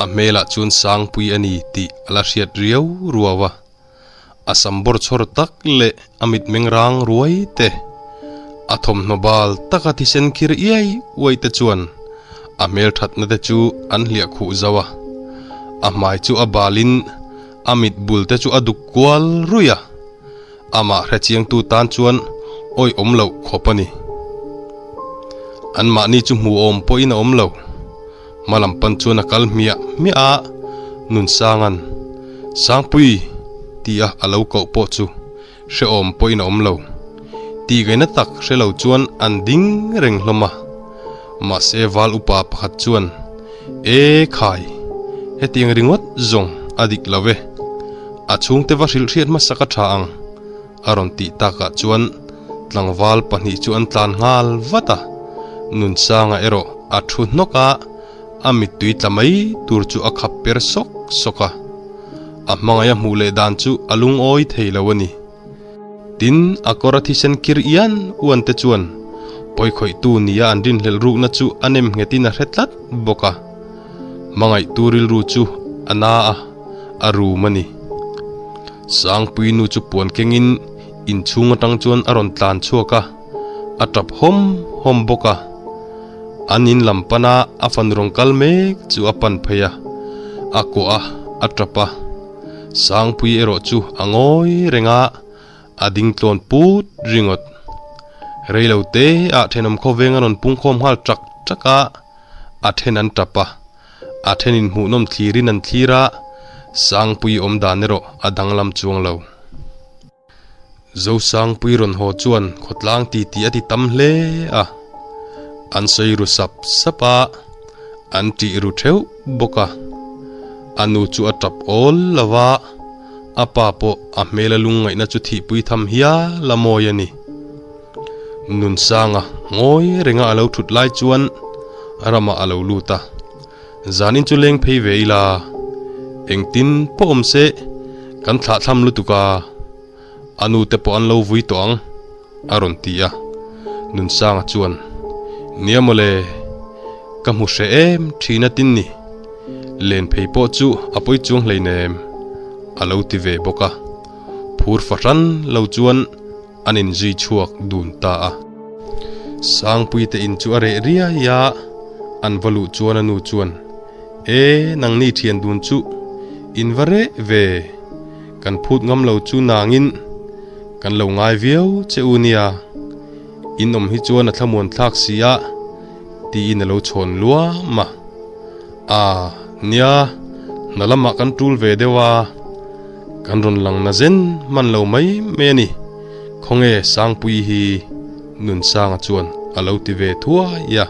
a hmelah chuan Sangpuii a ni tih a la hriat riau ruau a. A sam bawr chhawr tak leh a mitmeng rang ruai te, a thawmhnaw bal taka thisen khir iai uai te chuan a hmelthatna te chu an hliah khuh zauh a. A hmai chu a balin a mit bul te chu a duk kual ruih a, amah hrechiangtu tan chuan awih awm loh khawp a ni. Anmahni chu hmu awm pawhin a awm lo. Hma lam pan chuan a kal hmiah hmiah a, Nunsanga'n, Sangpui! tia a lo koh pawh chu hrehawm pawhin a awm lo. Tihgaihna tak hre lo chuan an ding reng hlawm a. Mahse val upa pakhat chuan, E khai, hetiang ringawt zawng a dik lo e. A chhungte va hrilh hriat hmasak a tha ang, a rawn tih takah chuan tlangval pahnih chu an tlan nghal vat a. Nunsanga erawh a thu hnawk a, a mittui tla mai tur chu a khap per sawk sawk a. A hmangaih a hmuh leh dan chu a lungawi thei lo a ni. Tin, a kawr a thisen kir ian uan te chuan pawikhawihtu nia an rinhlelh rukna chu a nem nghetin a hre tlat bawk a. Hmangaihtu rilru chu a na a, a rum a ni. Sangpui nu chu puan kengin inchhung atang chuan a rawn tlan chhuak a, a tap hawm hawm bawk a. An in lam pana a fanu rawn kal mek chu a pan phei a, a kuah a, a tap a. Sangpui erawh chu a ngawi reng a, a ding tlawn put ringawt. Reilo te ah thenawm khawveng a rawn pungkhawm nghal chak chak a, a then an tap a, a thenin hmuhnawm thlirin an thlir a, Sangpui awm dan erawh a danglam chuang lo. Zosangpui rawn haw chuan khawtlang titi a ti tam hle a, an sawi ru sap sap a, an tih ru theuh bawk a. A nu chu a tap awl lo va, a pa pawh a hmela lungngaihna chu thihpui tham hial a mawi a ni. Nunsanga ngawi renga a lo thut lai chuan ramah a lo lut a. Zanin chu leng phei ve ila, engtin pawh awm se kan thlah thlam lutuk a, a nu te pawh an lo vui tawh ang, a rawn ti a. Nunsanga chuan, Nia mawle, ka hmu hreh em thin a tin ni, len phei pawh chu a pawi chuang hleinem, a lo ti ve bawk a. Phur fahran lo chuan an inzui chhuak dun ta a. Sangpuite in chu a reh riai a, an va luh chuan a nu chuan, E, nangni thian dun chu in va reh ve, kan phut ngam lo chu nangin kan lo ngai viau che u nia, in awm hi chuan a thlamuan thlak si a, tiin a lo chhawn luam a. A, nia, hna lamah kan tul ve deuh a. Kan rawn lang na zen hman lo mai mai a ni. Khawnge Sangpuii hi Nunsanga chuan a lo ti ve thuai a.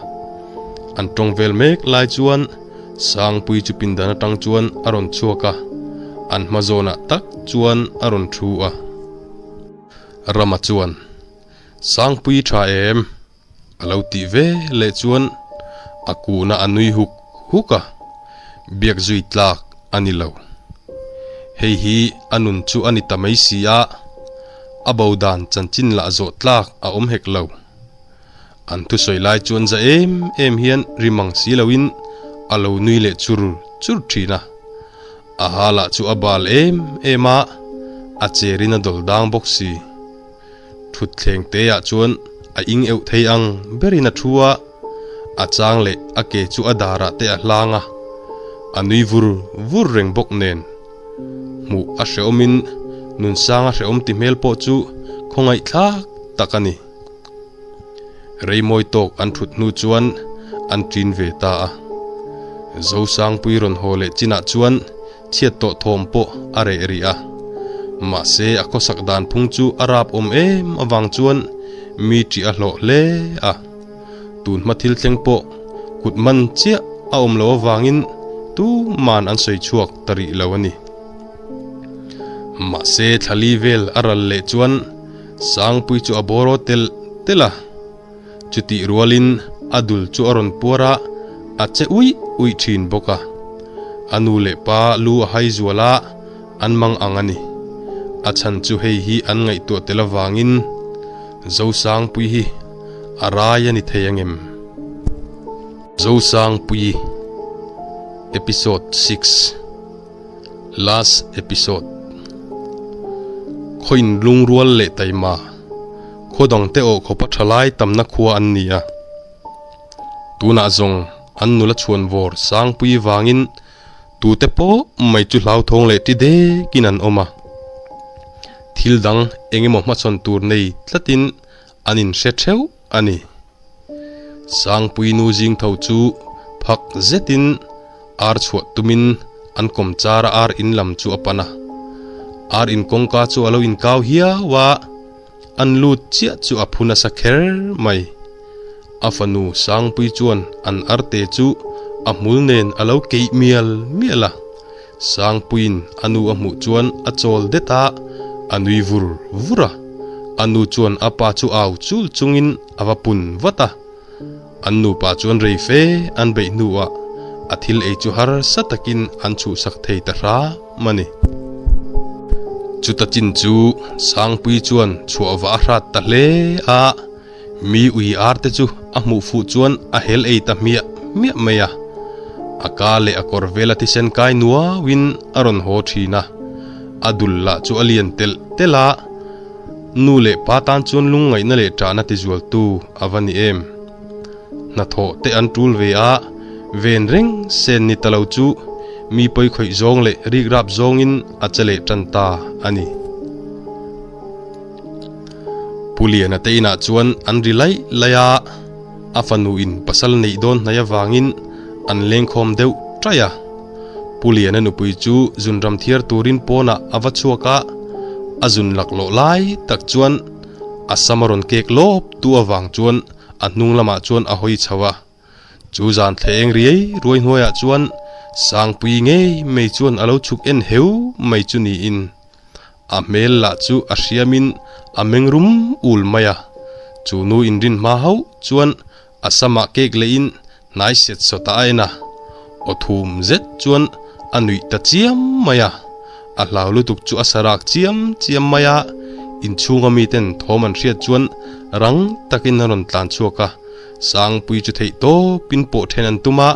An tawng vel mek lai chuan Sangpuii chu pindan atang chuan a rawn chhuak a, an hma zawnah tak chuan a rawn thu a. Rama chuan, Sangpuii tha em? A lo tih ve leh chuan a kuhna a nui huk huk a, biak zui tlak a ni lo. Hei hi a nun chu a ni ta mai si a, a bo dan chanchin lah zawh tlak a awm hek lo. An thusawi lai chuan za em em hian ri mang si loin a lo nui leh chur chur thin a. A ha lah chu a bal em em a, a cherin a dawl dang bawk si. Thutthleng te ah chuan a ing euh thei ang berin a thu a, a chang leh a ke chu a darah te a hlang a, a nui vur vur reng bawk nen. Hmuh a hrehawmin Nunsanga hrehawm ti hmel pawh chu khawngaihthlak tak a ni. Reimawi tawk an thut hnu chuan an ṭin ve ta a. Zosangpui rawn haw leh chinah chuan chhiat tawh thawm pawh a reh rih a. Mahse a khawsak dan phung chu a rap awm em avang chuan mi ṭih a hlawh hle a. Tun hma thil thleng pawh kut man chiah a awm loh avangin tuman an sawi chhuak ta rih lo a ni. Mahse thlali vel a ral leh chuan Sangpui chu a bawraw telh telh a, chutih rualin a dul chu a rawn puar a, a che uih uih thin bawk a. A nu leh pa lu a hai zual a, an mang ang a ni. A chhan chu hei hi an ngaihtuah tel avangin Zosangpui hi a rai a ni thei angem? Zosangpui Episode 6. Last episode. Khawiin lungrual leh taima khaw dang te awh khawpa tha lai tamna khua an ni a. Tunah zawng an nula chhuan vawr Sangpui vangin tute pawh mai chu hlauthawng leh ti dekin an awm a. Thil dang eng emaw hmachhawn tur nei tlatin an inhre theuh a ni. Sangpui nu zing tho chu phak zetin ar chhuah tumin an kawm char a ar in lam chu a pan a. Ar in kawngka chu a lo inkau hiau a, an lut chiah chu a phu nasa kher mai. A fanu Sangpui chuan an arte chu a hmul nen a lo keih mial mial a. Sangpuiin a nu a hmuh chuan a chawl det a, a nui vur vur a. A nu chuan a pa chu au chul chungin a va pun vat a. An nupa chuan rei fe an beih hnuah a thil ei chu harsa takin an chhuhsak thei ta hram a ni. Chuta chin chu Sangpui chuan chhuah va a hrat ta hle a, Mi ui ar te chu a hmuh fuh chuan a hel ei ta hmiah hmiah mai a. A ka leh a kawr vel a thisen kai nuauin a rawn haw thin a. A dul lah chu a lian telh telh a, nu leh pa tan chuan lungngaihna leh ṭahna tizualtu a va ni em. Hnathawh te an ṭul ve a, ven reng sen ni ta lo chu mi pawi khawih zawng leh rikrap zawngin a che leh ṭan ta a ni. Pu Liana te inah chuan an ri laih laih a, a fanu in pasal neih dawn hnai avangin an lengkhawm deuh ṭaih a. Pu Liana nupui chu zunram thiar turin pawnah a va chhuak a, a zun laklawh lai tak chuan a sam a rawn kek lawp tu avang chuan a hnung lamah chuan a hawi chho a. Chu zan thleng riai ruai hnuaiah chuan Sangpui ngei mai chuan a lo chhuk en heu mai chu niin A hmel lah chu a hriamin a meng rum ul mai a, chu nu inrin hma hauh chuan a samah cake leiin hnai set sawtah a en a, aw thum zet chuan a nuih ta chiam mai a, a hlau lutuk chu a sarak chiam chiam mai a, inchhunga miten thawm an hriat chuan rang takin a rawn tlan chhuak a, Sangpui chu theih tawpin pawh then an tum a.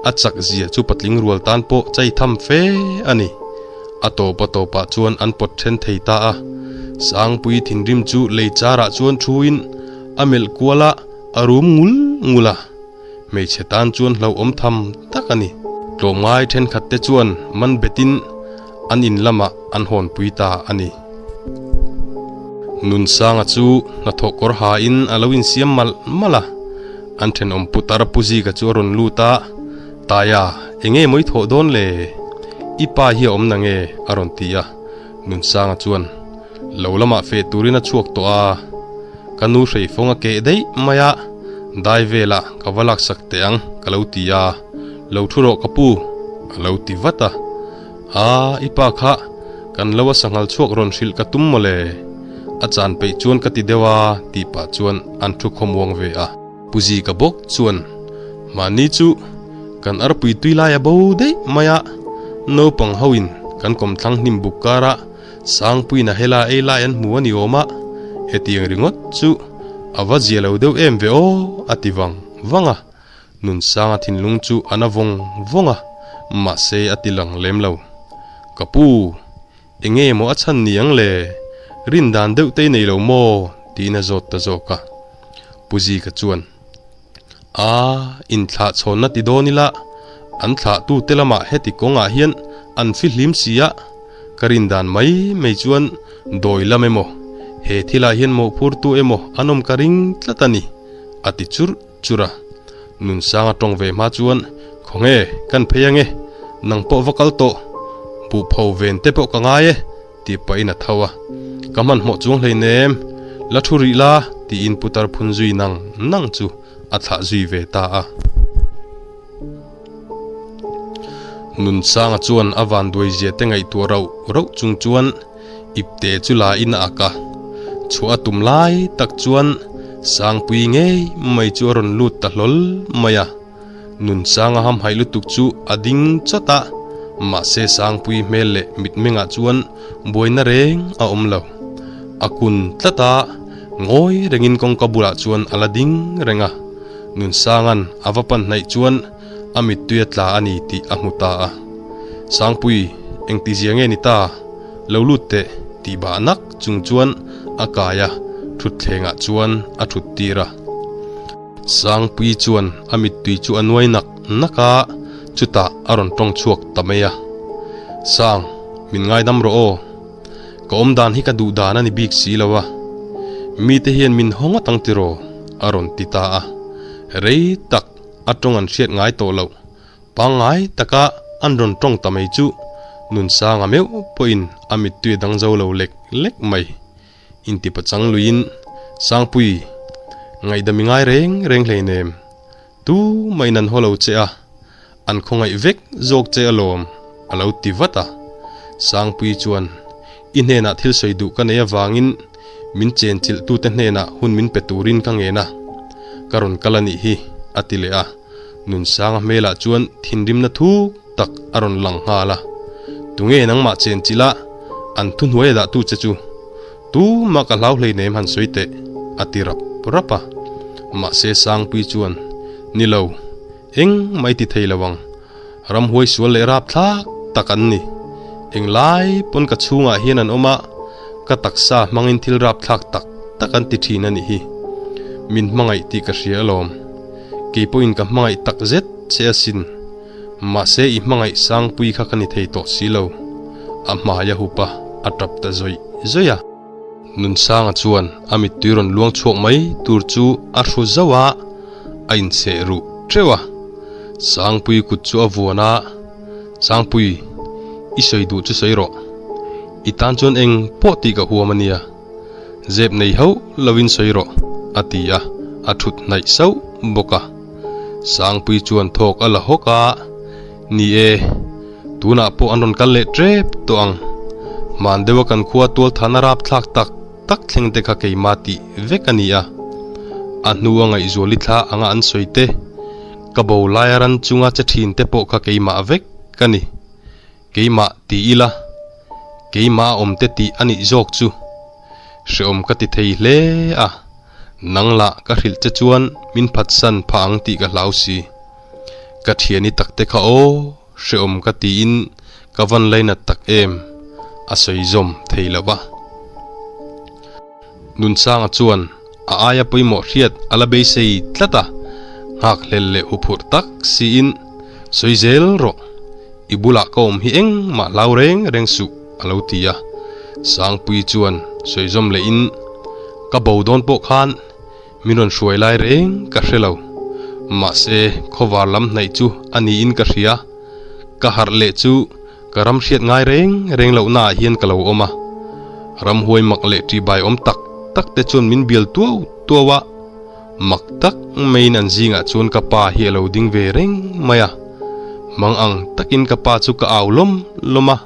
A chak zia chu patling rual tan pawh chai tham fe a ni. A tawp a tawpah chuan an pawt then thei ta a. Sangpui thinrim chu lei charah chuan thuin a melh kual a, a rum ngul ngul a. Hmeichhe tan chuan hlauhawm tham tak a ni. Tlawmngai thenkhat te chuan man betin an in lamah an hawnpui ta a ni. Nunsanga chu hnathawh kawr hain a lo insiam malh malh a. An thenawm putar Pu Zika chu a rawn lut a, Taia, eng nge maw i thawh dawn le? I pa hi a awm na nge? a rawn ti a. Nunsanga chuan, Lo lamah feh turin a chhuak tawh a, ka nu hreifawng a keh daih mai a, dai velah ka va laksak teh ang ka lo ti a, lo thu rawh ka pu, a lo ti vat a. Aa, i pa kha kan lo a sanghal chhuak rawn hrilh ka tum mawle? A chan peih chuan ka ti deuh a, tih pah chuan an thu khawmuang ve a. Pu Zika bawk chuan, Mahni chu kan arpui tui lai a bo daih mai a, naupang ho in kan kawmthlang hnim buk kara Sangpuiin a hela ei lai an hmu a ni awm a, hetiang ringawt chu A va zia lo deuh em ve aw, a ti vang vang a. Nunsanga thinlung chu a na vawng vawng a, mahse a ti lang lem lo. Ka pu, enge maw a chhan ni ang le? Rin dan deuh te i nei lo maw? tiin a zawt ta zawk a. Pu Zika chuan, A, inthlah chhawnna ti dawn ila, an thlahtute lamah heti kawngah hian an fihlim si a, ka rin dan mai mai chuan dawi lam emaw, he thilah hian mawhphurtu emaw an awm ka ring tlat a ni, a ti churh churh a. Nunsanga tawng ve hma chuan, Khawnge, kan phei ange, nang pawh va kal tawh, buhpho ven te pawh ka ngai e, tih pahin a tho a, Ka hmanhmawh chuang hleinem, la thu rih la, tiin putar phun zui nang nang chu a thlah zui ve ta a. Nunsanga chuan a vanduai zia te ngaihtuah rauh rauh chung chuan ipte chu la in a ak a, chhuah a tum lai tak chuan Sangpui ngei mai chu a rawn lut ta hlawl mai a. Nunsanga hamhaih lutuk chu a ding chawt a, mahse Sangpui hmel leh mitmengah chuan buaina reng a awm lo. A kun tlat a, ngawi rengin kawngka bulah chuan a la ding reng a. Nunsanga'n a va pan hnaih chuan a mittui a tla a ni tih a hmu ta a. Sangpui, engtizia nge ni ta? Lo lut teh, tih bah nak chung chuan a kai a, thutthlengah chuan a thut tir a. Sangpui chuan a mittui chu a nuai nak nak a, chutah a rawn tawng chhuak ta mai a. Sang, min ngaidam rawh aw. Ka awm dan hi ka duh dan a ni bik si lo a. Mite hian min haw ngawt ang tiraw? a rawn ti ta a. Rei tak a tawng an hriat ngai tawh loh. Pangngai taka an rawn tawng ta mai chu Nunsanga meuh pawhin a mittui a dang zo lo lek lek mai. Intipachang luiin, Sangpui, ngaihdam i ngai reng reng hleinem. Tu mahin an haw lo che a, an khawngaih vek zawk che alawm, a lo ti vat a. Sangpui chuan, I hnenah thil sawi duh ka nei avangin min chenchilhtute hnenah hun min pe turin ka ngen a, ka rawn kal a nih hi, a ti leh a. Nunsanga hmelah chuan thinrimna thuk tak a rawn lang nghal a. Tunge nangmah chenchilh a, an thuhnuai a dahtu che chu? Tumah ka hlau hleinem han sawi teh, a ti rap rap a. Mahse Sangpui chuan, Ni lo, engmah i ti thei lo ang. Ramhuai sual leh rap thlak tak an ni. Englai pawn ka chhungah hian an awm a, ka taksa hmangin thil rap thlak tak tak an ti thin a nih hi. Min hmangaih tih ka hria alawm. Kei pawhin ka hmangaih tak zet che asin. Mahse i hmangaih Sangpui kha ka ni thei tawh si lo. A hmai a hup a, a tap ta zawih zawih a. Nunsanga chuan a mittui rawn luang chhuak mai tur chu a hru zauh a, a incheh ruh teuh a. Sangpui kut chu a vuan a, Sangpui, i sawi duh chu sawi rawh. I tan chuan eng pawh tih ka huam a nia. Zep nei hauh lovin sawi rawh, a ti a, a thut hnaih sauh bawk a. Sangpui chuan thawk a la hawk a, Ni e, tunah pawh an rawn kal leh tep tawh ang. Hman deuha kan khua tualthahna rapthlak tak tak thleng te kha keimah tih vek a ni a. A hnua ngaihzuali thla anga an sawi te, ka bo laia ran chunga che thin te pawh kha keimah vek a ni. Keimah ti ila, keimah a awm te tih a nih zawk chu. Hreawm ka ti thei hle a, nang lah ka hrilh che chuan min phatsan phah ang tih ka hlau si. Ka thiani tak te kha aw, hreawm ka tiin ka van lainat tak em, a sawi zawm thei lo va. Nunsanga chuan a aia pawimawh hriat a la beisei tlat a, nghakhlel leh huphurh tak siin, Sawi zel rawh, i bulah ka awm hi engmah hlau reng reng suh, a lo ti a. Sangpui chuan sawi zawm lehin, Ka bo dawn pawh khan min rawn hruai lai reng ka hre lo. Mahse, khawvar lam hnaih chu a niin ka hria. Ka harh leh chu Ka ram hriat ngai reng reng lohnaah hian ka lo awm a, ramhuai mak leh ṭihbai awm tak tak te chuan min bial tuau tuau a, mak tak maiin an zingah chuan ka pa hi a lo ding ve reng mai a, mang ang takin ka pa chu ka au lawm lawm a,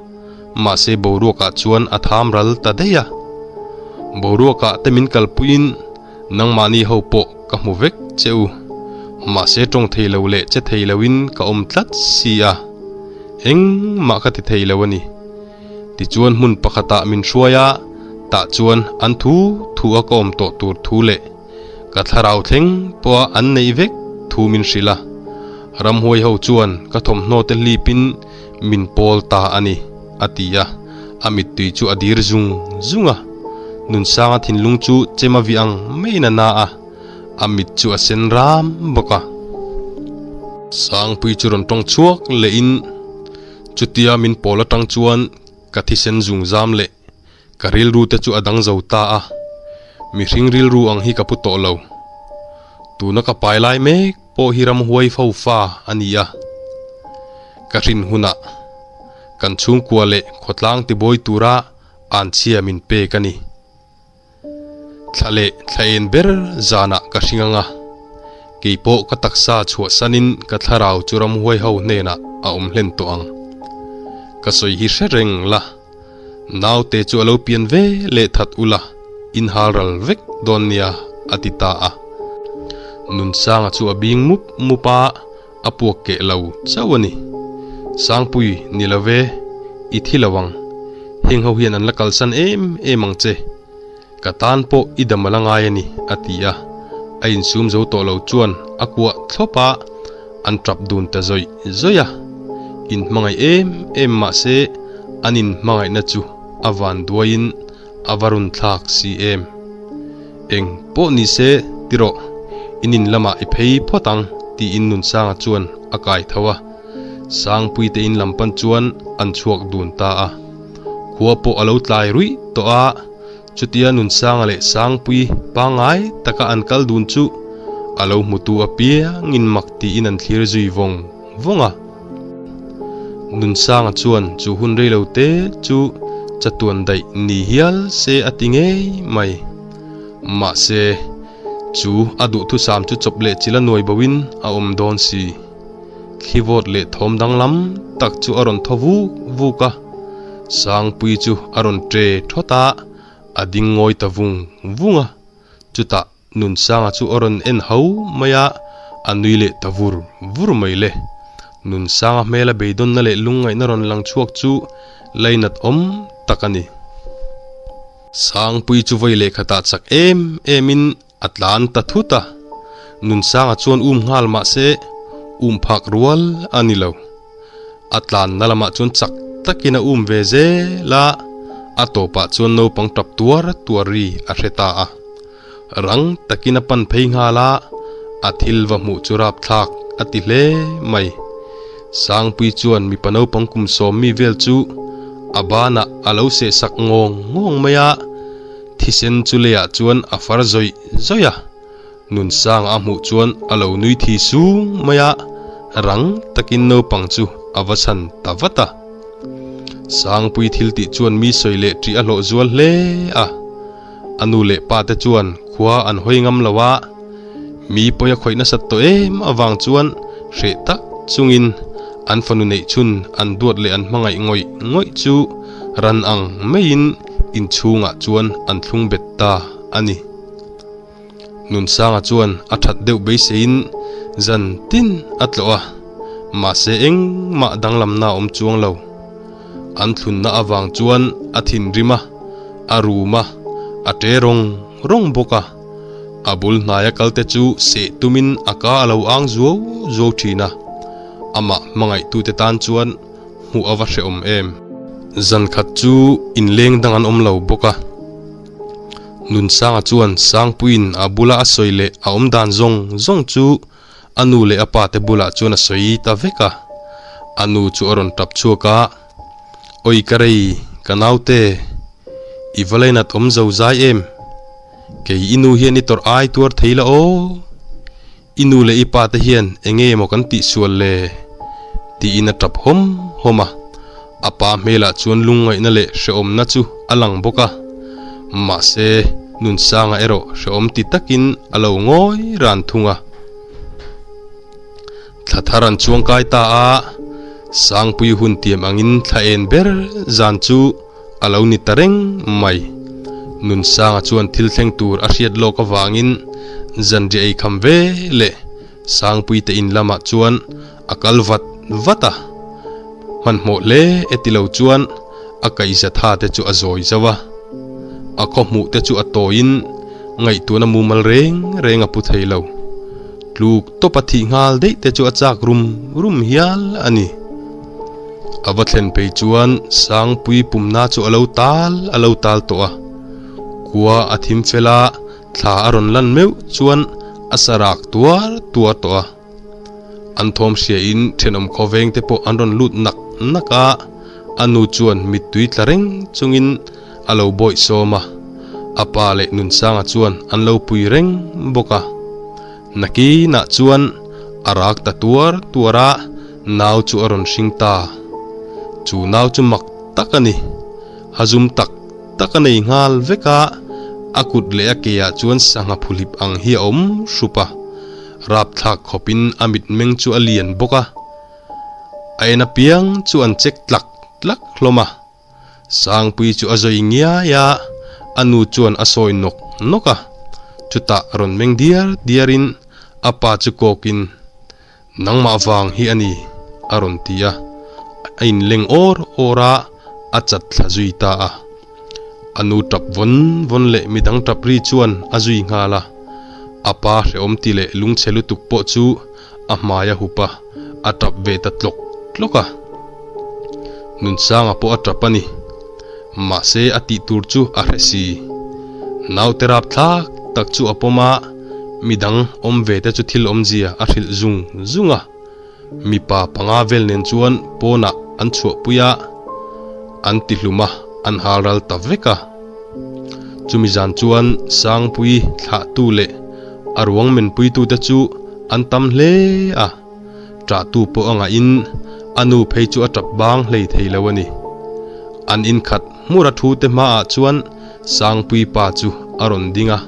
mahse boruakah chuan a tham ral ta daih a. Boruakah te min kalpuiin nangmahni ho pawh ka hmu vek che u, mahse tawng thei lo leh che thei loin ka awm tlat si a. Engmah ka ti thei lo a ni. Tichuan hmun pakhatah min hruai a, tah chuan an thu thu a ka awm tawh tur thu leh. Ka thlarau thleng pawha an neih vek thu min hrilh a. Ramhuai ho chuan ka thawmhnaw te hlipin min pawl ta a ni, a ti a. A mittui chu a dir zung zung a. Nunsanga thinlung chu chem a vih ang maiin a na a, a mit chu a sen ram bawk a. Sangpui chu rawn tawng chhuak lehin chutia min pawl atang chuan ka thisen zung zam leh Ka rilru te chu a dang zo ta a, mihring rilru ang hi ka pu tawh lo. Tuna ka pai lai mek pawh hi ramhuai fo fa a ni a. Ka hrin hunah kan chhungkua leh khawtlang tibawi tura anchhia min pek a ni. Thla leh thla en ber zanah ka hring ang a, kei pawh ka taksa chhuahsanin ka thlarau chu ramhuai ho hnenah a awm hlen tawh ang. Ka sawi hi hre reng la, naute chu a lo pian ve leh that ula, in hal ral vek dawn nia, a ti ta a. Nunsanga chu a bing mup mup a, A puak keh lo chauh a ni. Sangpui, ni lo ve, i thi lo ang. Heng ho hian an la kalsan em em ang che. Ka tan pawh i dam a la ngai a ni, a ti a. A insum zo tawh lo chuan a kuah thlawp a, an tap dun ta zawih zawih a. Inhmangaih em em mah se an inhmangaihna chu a van duaiin a va run thlak si em? Eng pawh ni se ti rawh, in in lamah i phei phawt ang tiin Nunsanga chuan a kai tho a. Sangpui te in lam pan chuan an chhuak dun ta a. Khua pawh a lo tlai ruih tawh a, chutia Nunsanga leh Sangpui pangngai taka an kal dun chu a lo hmutu apiangin mak tiin an thlir zui vawng vawng a. Nunsanga chuan chu hun reilo te chu chatuan daih ni hial se a ti ngei mai. Mahse, chu a duhthusam chu chawp leh chila nuai boin a awm dawn si. Thli vawt leh thawm danglam tak chu a rawn thaw vuk vuk a, Sangpui chu a rawn ṭe thawt a, a ding ngawi ta vung vung a. Chutah Nunsanga chu a rawn en ho mai a, a nui leh ta vur vur mai le. Nunsanga hmela beidawnna leh lungngaihna rawn lang chhuak chu lainat awm tak a ni. Sangpui chu vawi lehkhatah chak em emin a tlan ta thut a, Nunsanga chuan um nghal mah se um phak rual a ni lo. A tlanna lamah chuan chak takin a um ve zel a, a tawpah chuan naupang tap tuar tuar ri a hre ta a. Rang takin a pan phei nghal a, a thil va hmuh chu rapthlak a ti hle mai. Sangpui chuan mipa naupang kum sawmmi vel chu a banah a lo sehsak ngawng ngawng mai a, thisen chu leiah chuan a far zawih zawih a. Nunsanga a hmuh chuan a lo nui thi sung mai a, rang takin naupang chu a va chhan ta vat a. Sangpui thil tih chuan mi sawi leh ṭih a hlawh zual hle a. A nu leh pa te chuan khua an hawi ngam lo a, mi pawi a khawih nasat tawh em avang chuan hreh tak chungin an fanu neih chhun an duat leh an hmangaih ngawih ngawih chu ran ang maiin inchhungah chuan an thlung bet ta a ni. Nunsanga chuan a that deuh beiseiin zan tin a tlawh a, mahse engmah danglamna a awm chuang lo. An thlunna avang chuan a thinrim a, a rum a, a ṭe rawng rawng bawk a. A bul hnaia kalte chu seh tumin a ka a lo ang zuau zuau ṭhin a, amah hmangaihtute tan chuan hmuh a va hrehawm em. Zan khat chu inleng dang an awm lo bawk a. Nunsanga chuan Sangpuiin a bula a sawi leh a awm dan zawng zawng chu a nu leh a pa te bulah chuan a sawi ta vek a. A nu chu a rawn tap chhuak a, Awi ka rei, ka naute, i va lainat awm zo zai em? Kei i nu hian i tawrh ai tuar thei la aw? I nu leh i pa te hian eng nge maw kan tih sual le? tiin a tap hawm hawm a. A pa hmelah chuan lungngaihna leh hrehawmna chu a lang bawk a. Mahse, Nunsanga erawh hrehawm ti takin a lo ngawi ran thung a. Thla thar an chuangkai ta a, Sangpui hun tiam angin thla en ber zan chu a lo ni ta reng mai. Nunsanga chuan thil thleng tur a hriat lawk avangin zanriah ei kham ve leh Sangpui te in lamah chuan a kal vat vat a. Hmanhmawh hle e ti lo chuan a kaihza tha te chu a zawi zauh a. A khaw hmuh te chu a tawiin. Ngaihtuahna mumal reng reng a pu thei lo. Tluk tawp a thih nghal daih te chu a chak rum rum hial a ni. A va thlen phei chuan Sangpui pumna chu a lo tal a lo tal tawh a. Kua a thim fel a, thla a rawn lan meuh chuan a sa rak tuar tuar tawh a. An thawm hriain thenawm khawveng te pawh an rawn lut nak nak a, a nu chuan mittui tla reng chungin a lo bawih sawm a, a pa leh Nunsanga chuan an lo pui reng bawk a. Nakinah chuan a rak ta tuar tuar a, nau chu a rawn hring ta. Chu nau chu mak tak a ni. A zum tak tak a nei nghal vek a, a kut leh a ke ah chuan sangha phuhlip ang hi a awm hrup a. Rapthlak khawpin a mitmeng chu a lian bawk a, a en apiang chu an check tlak tlak hlawm a. Sangpui chu a zawi ngiai a, a nu chuan a sawi nawk nawk a. Chutah rawn meng diar diarin a pa chu kawkin, Nangmah vang hi a ni, a rawn ti a. A inleng awr awr a, a chat thla zui ta a. A nu tap vawn vawn leh midang tap ri chuan a zui nghal a. A pa hrehawm ti leh lungchhe lutuk pawh chu a hmai a hup a, a tap ve ta tlawk tlawk a. Nunsanga pawh a tap a ni. Mahse a tih tur chu a hre si. Naute rapthlak tak chu a pawm a, midang awm ve te chu thil awmzia a hrilh zung zung a. Mipa panga vel nen chuan pawnah an chhuahpui a, an ti hlum a, an hal ral ta vek a. Chumi zan chuan Sangpui thlahtu leh a ruang menpuitute chu an tam hle a, ṭahtu pawh a ngahin a nu phei chu a ṭap bang hlei thei lo a ni. An inkhat hmur a thute hmaah chuan Sangpui pa chu a rawn ding a.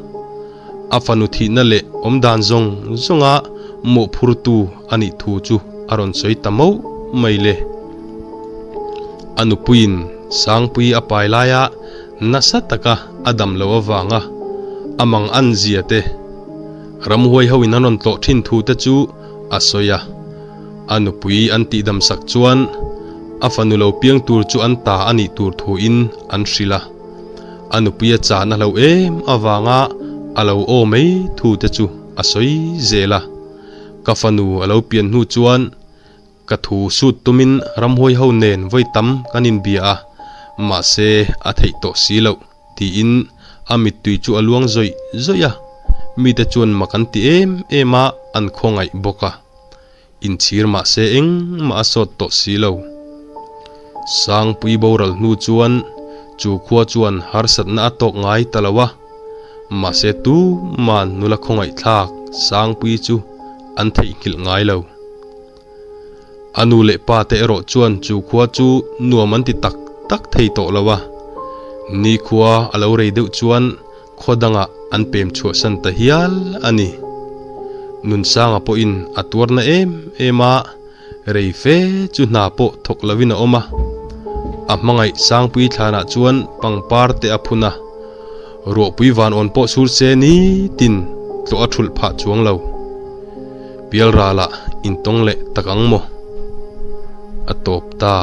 A fanu thihna leh awmdan zawng zawnga mawhphurtu a nih thu chu a rawn sawi ta mauh mai le. A nupuiin Sangpui a pai laia nasa taka a dam loh avanga a mang an zia te, ramhuai hoin an rawn tlawh thin thu te chu a sawi a. A nupui an tihdam sak chuan a fanu lo piang tur chu an ta a nih tur thuin an hrilh a. A nupui a chan a hloh em avanga a lo aw mai thu te chu a sawi zel a. Ka fanu a lo pian hnu chuan ka thu sut tumin ramhuai ho nen vawi tam kan inbia a, mahse a theih tawh si loh tiin a mittui chu a luang zawih zawih a. Mite chuan mak an ti em em a, an khawngaih bawk a. Inchhir mahse engmah a sawt tawh si lo. Sangpui boral hnu chuan chu khua chuan harsatna a tawk ngai ta lo a, mahse tuman nula khawngaihthlak Sangpui chu an theihnghilh ngai lo. A nu leh pa te erawh chuan chu khua chu nuam an ti tak tak thei tawh lo a, nikhua a lo rei deuh chuan Khaw dangah an pem chhuahsan ta hial a ni. Nunsanga pawhin a tuarna em em a, rei fe chu hna pawh thawk lovin a awm a. A hmangaih Sangpui thlanah chuan pangpar te a phun a, ruahpui van awn pawh sur se nitin tlawh a thulh phah chuang lo. Pialralah intawng leh tak ang maw? A tawp ta.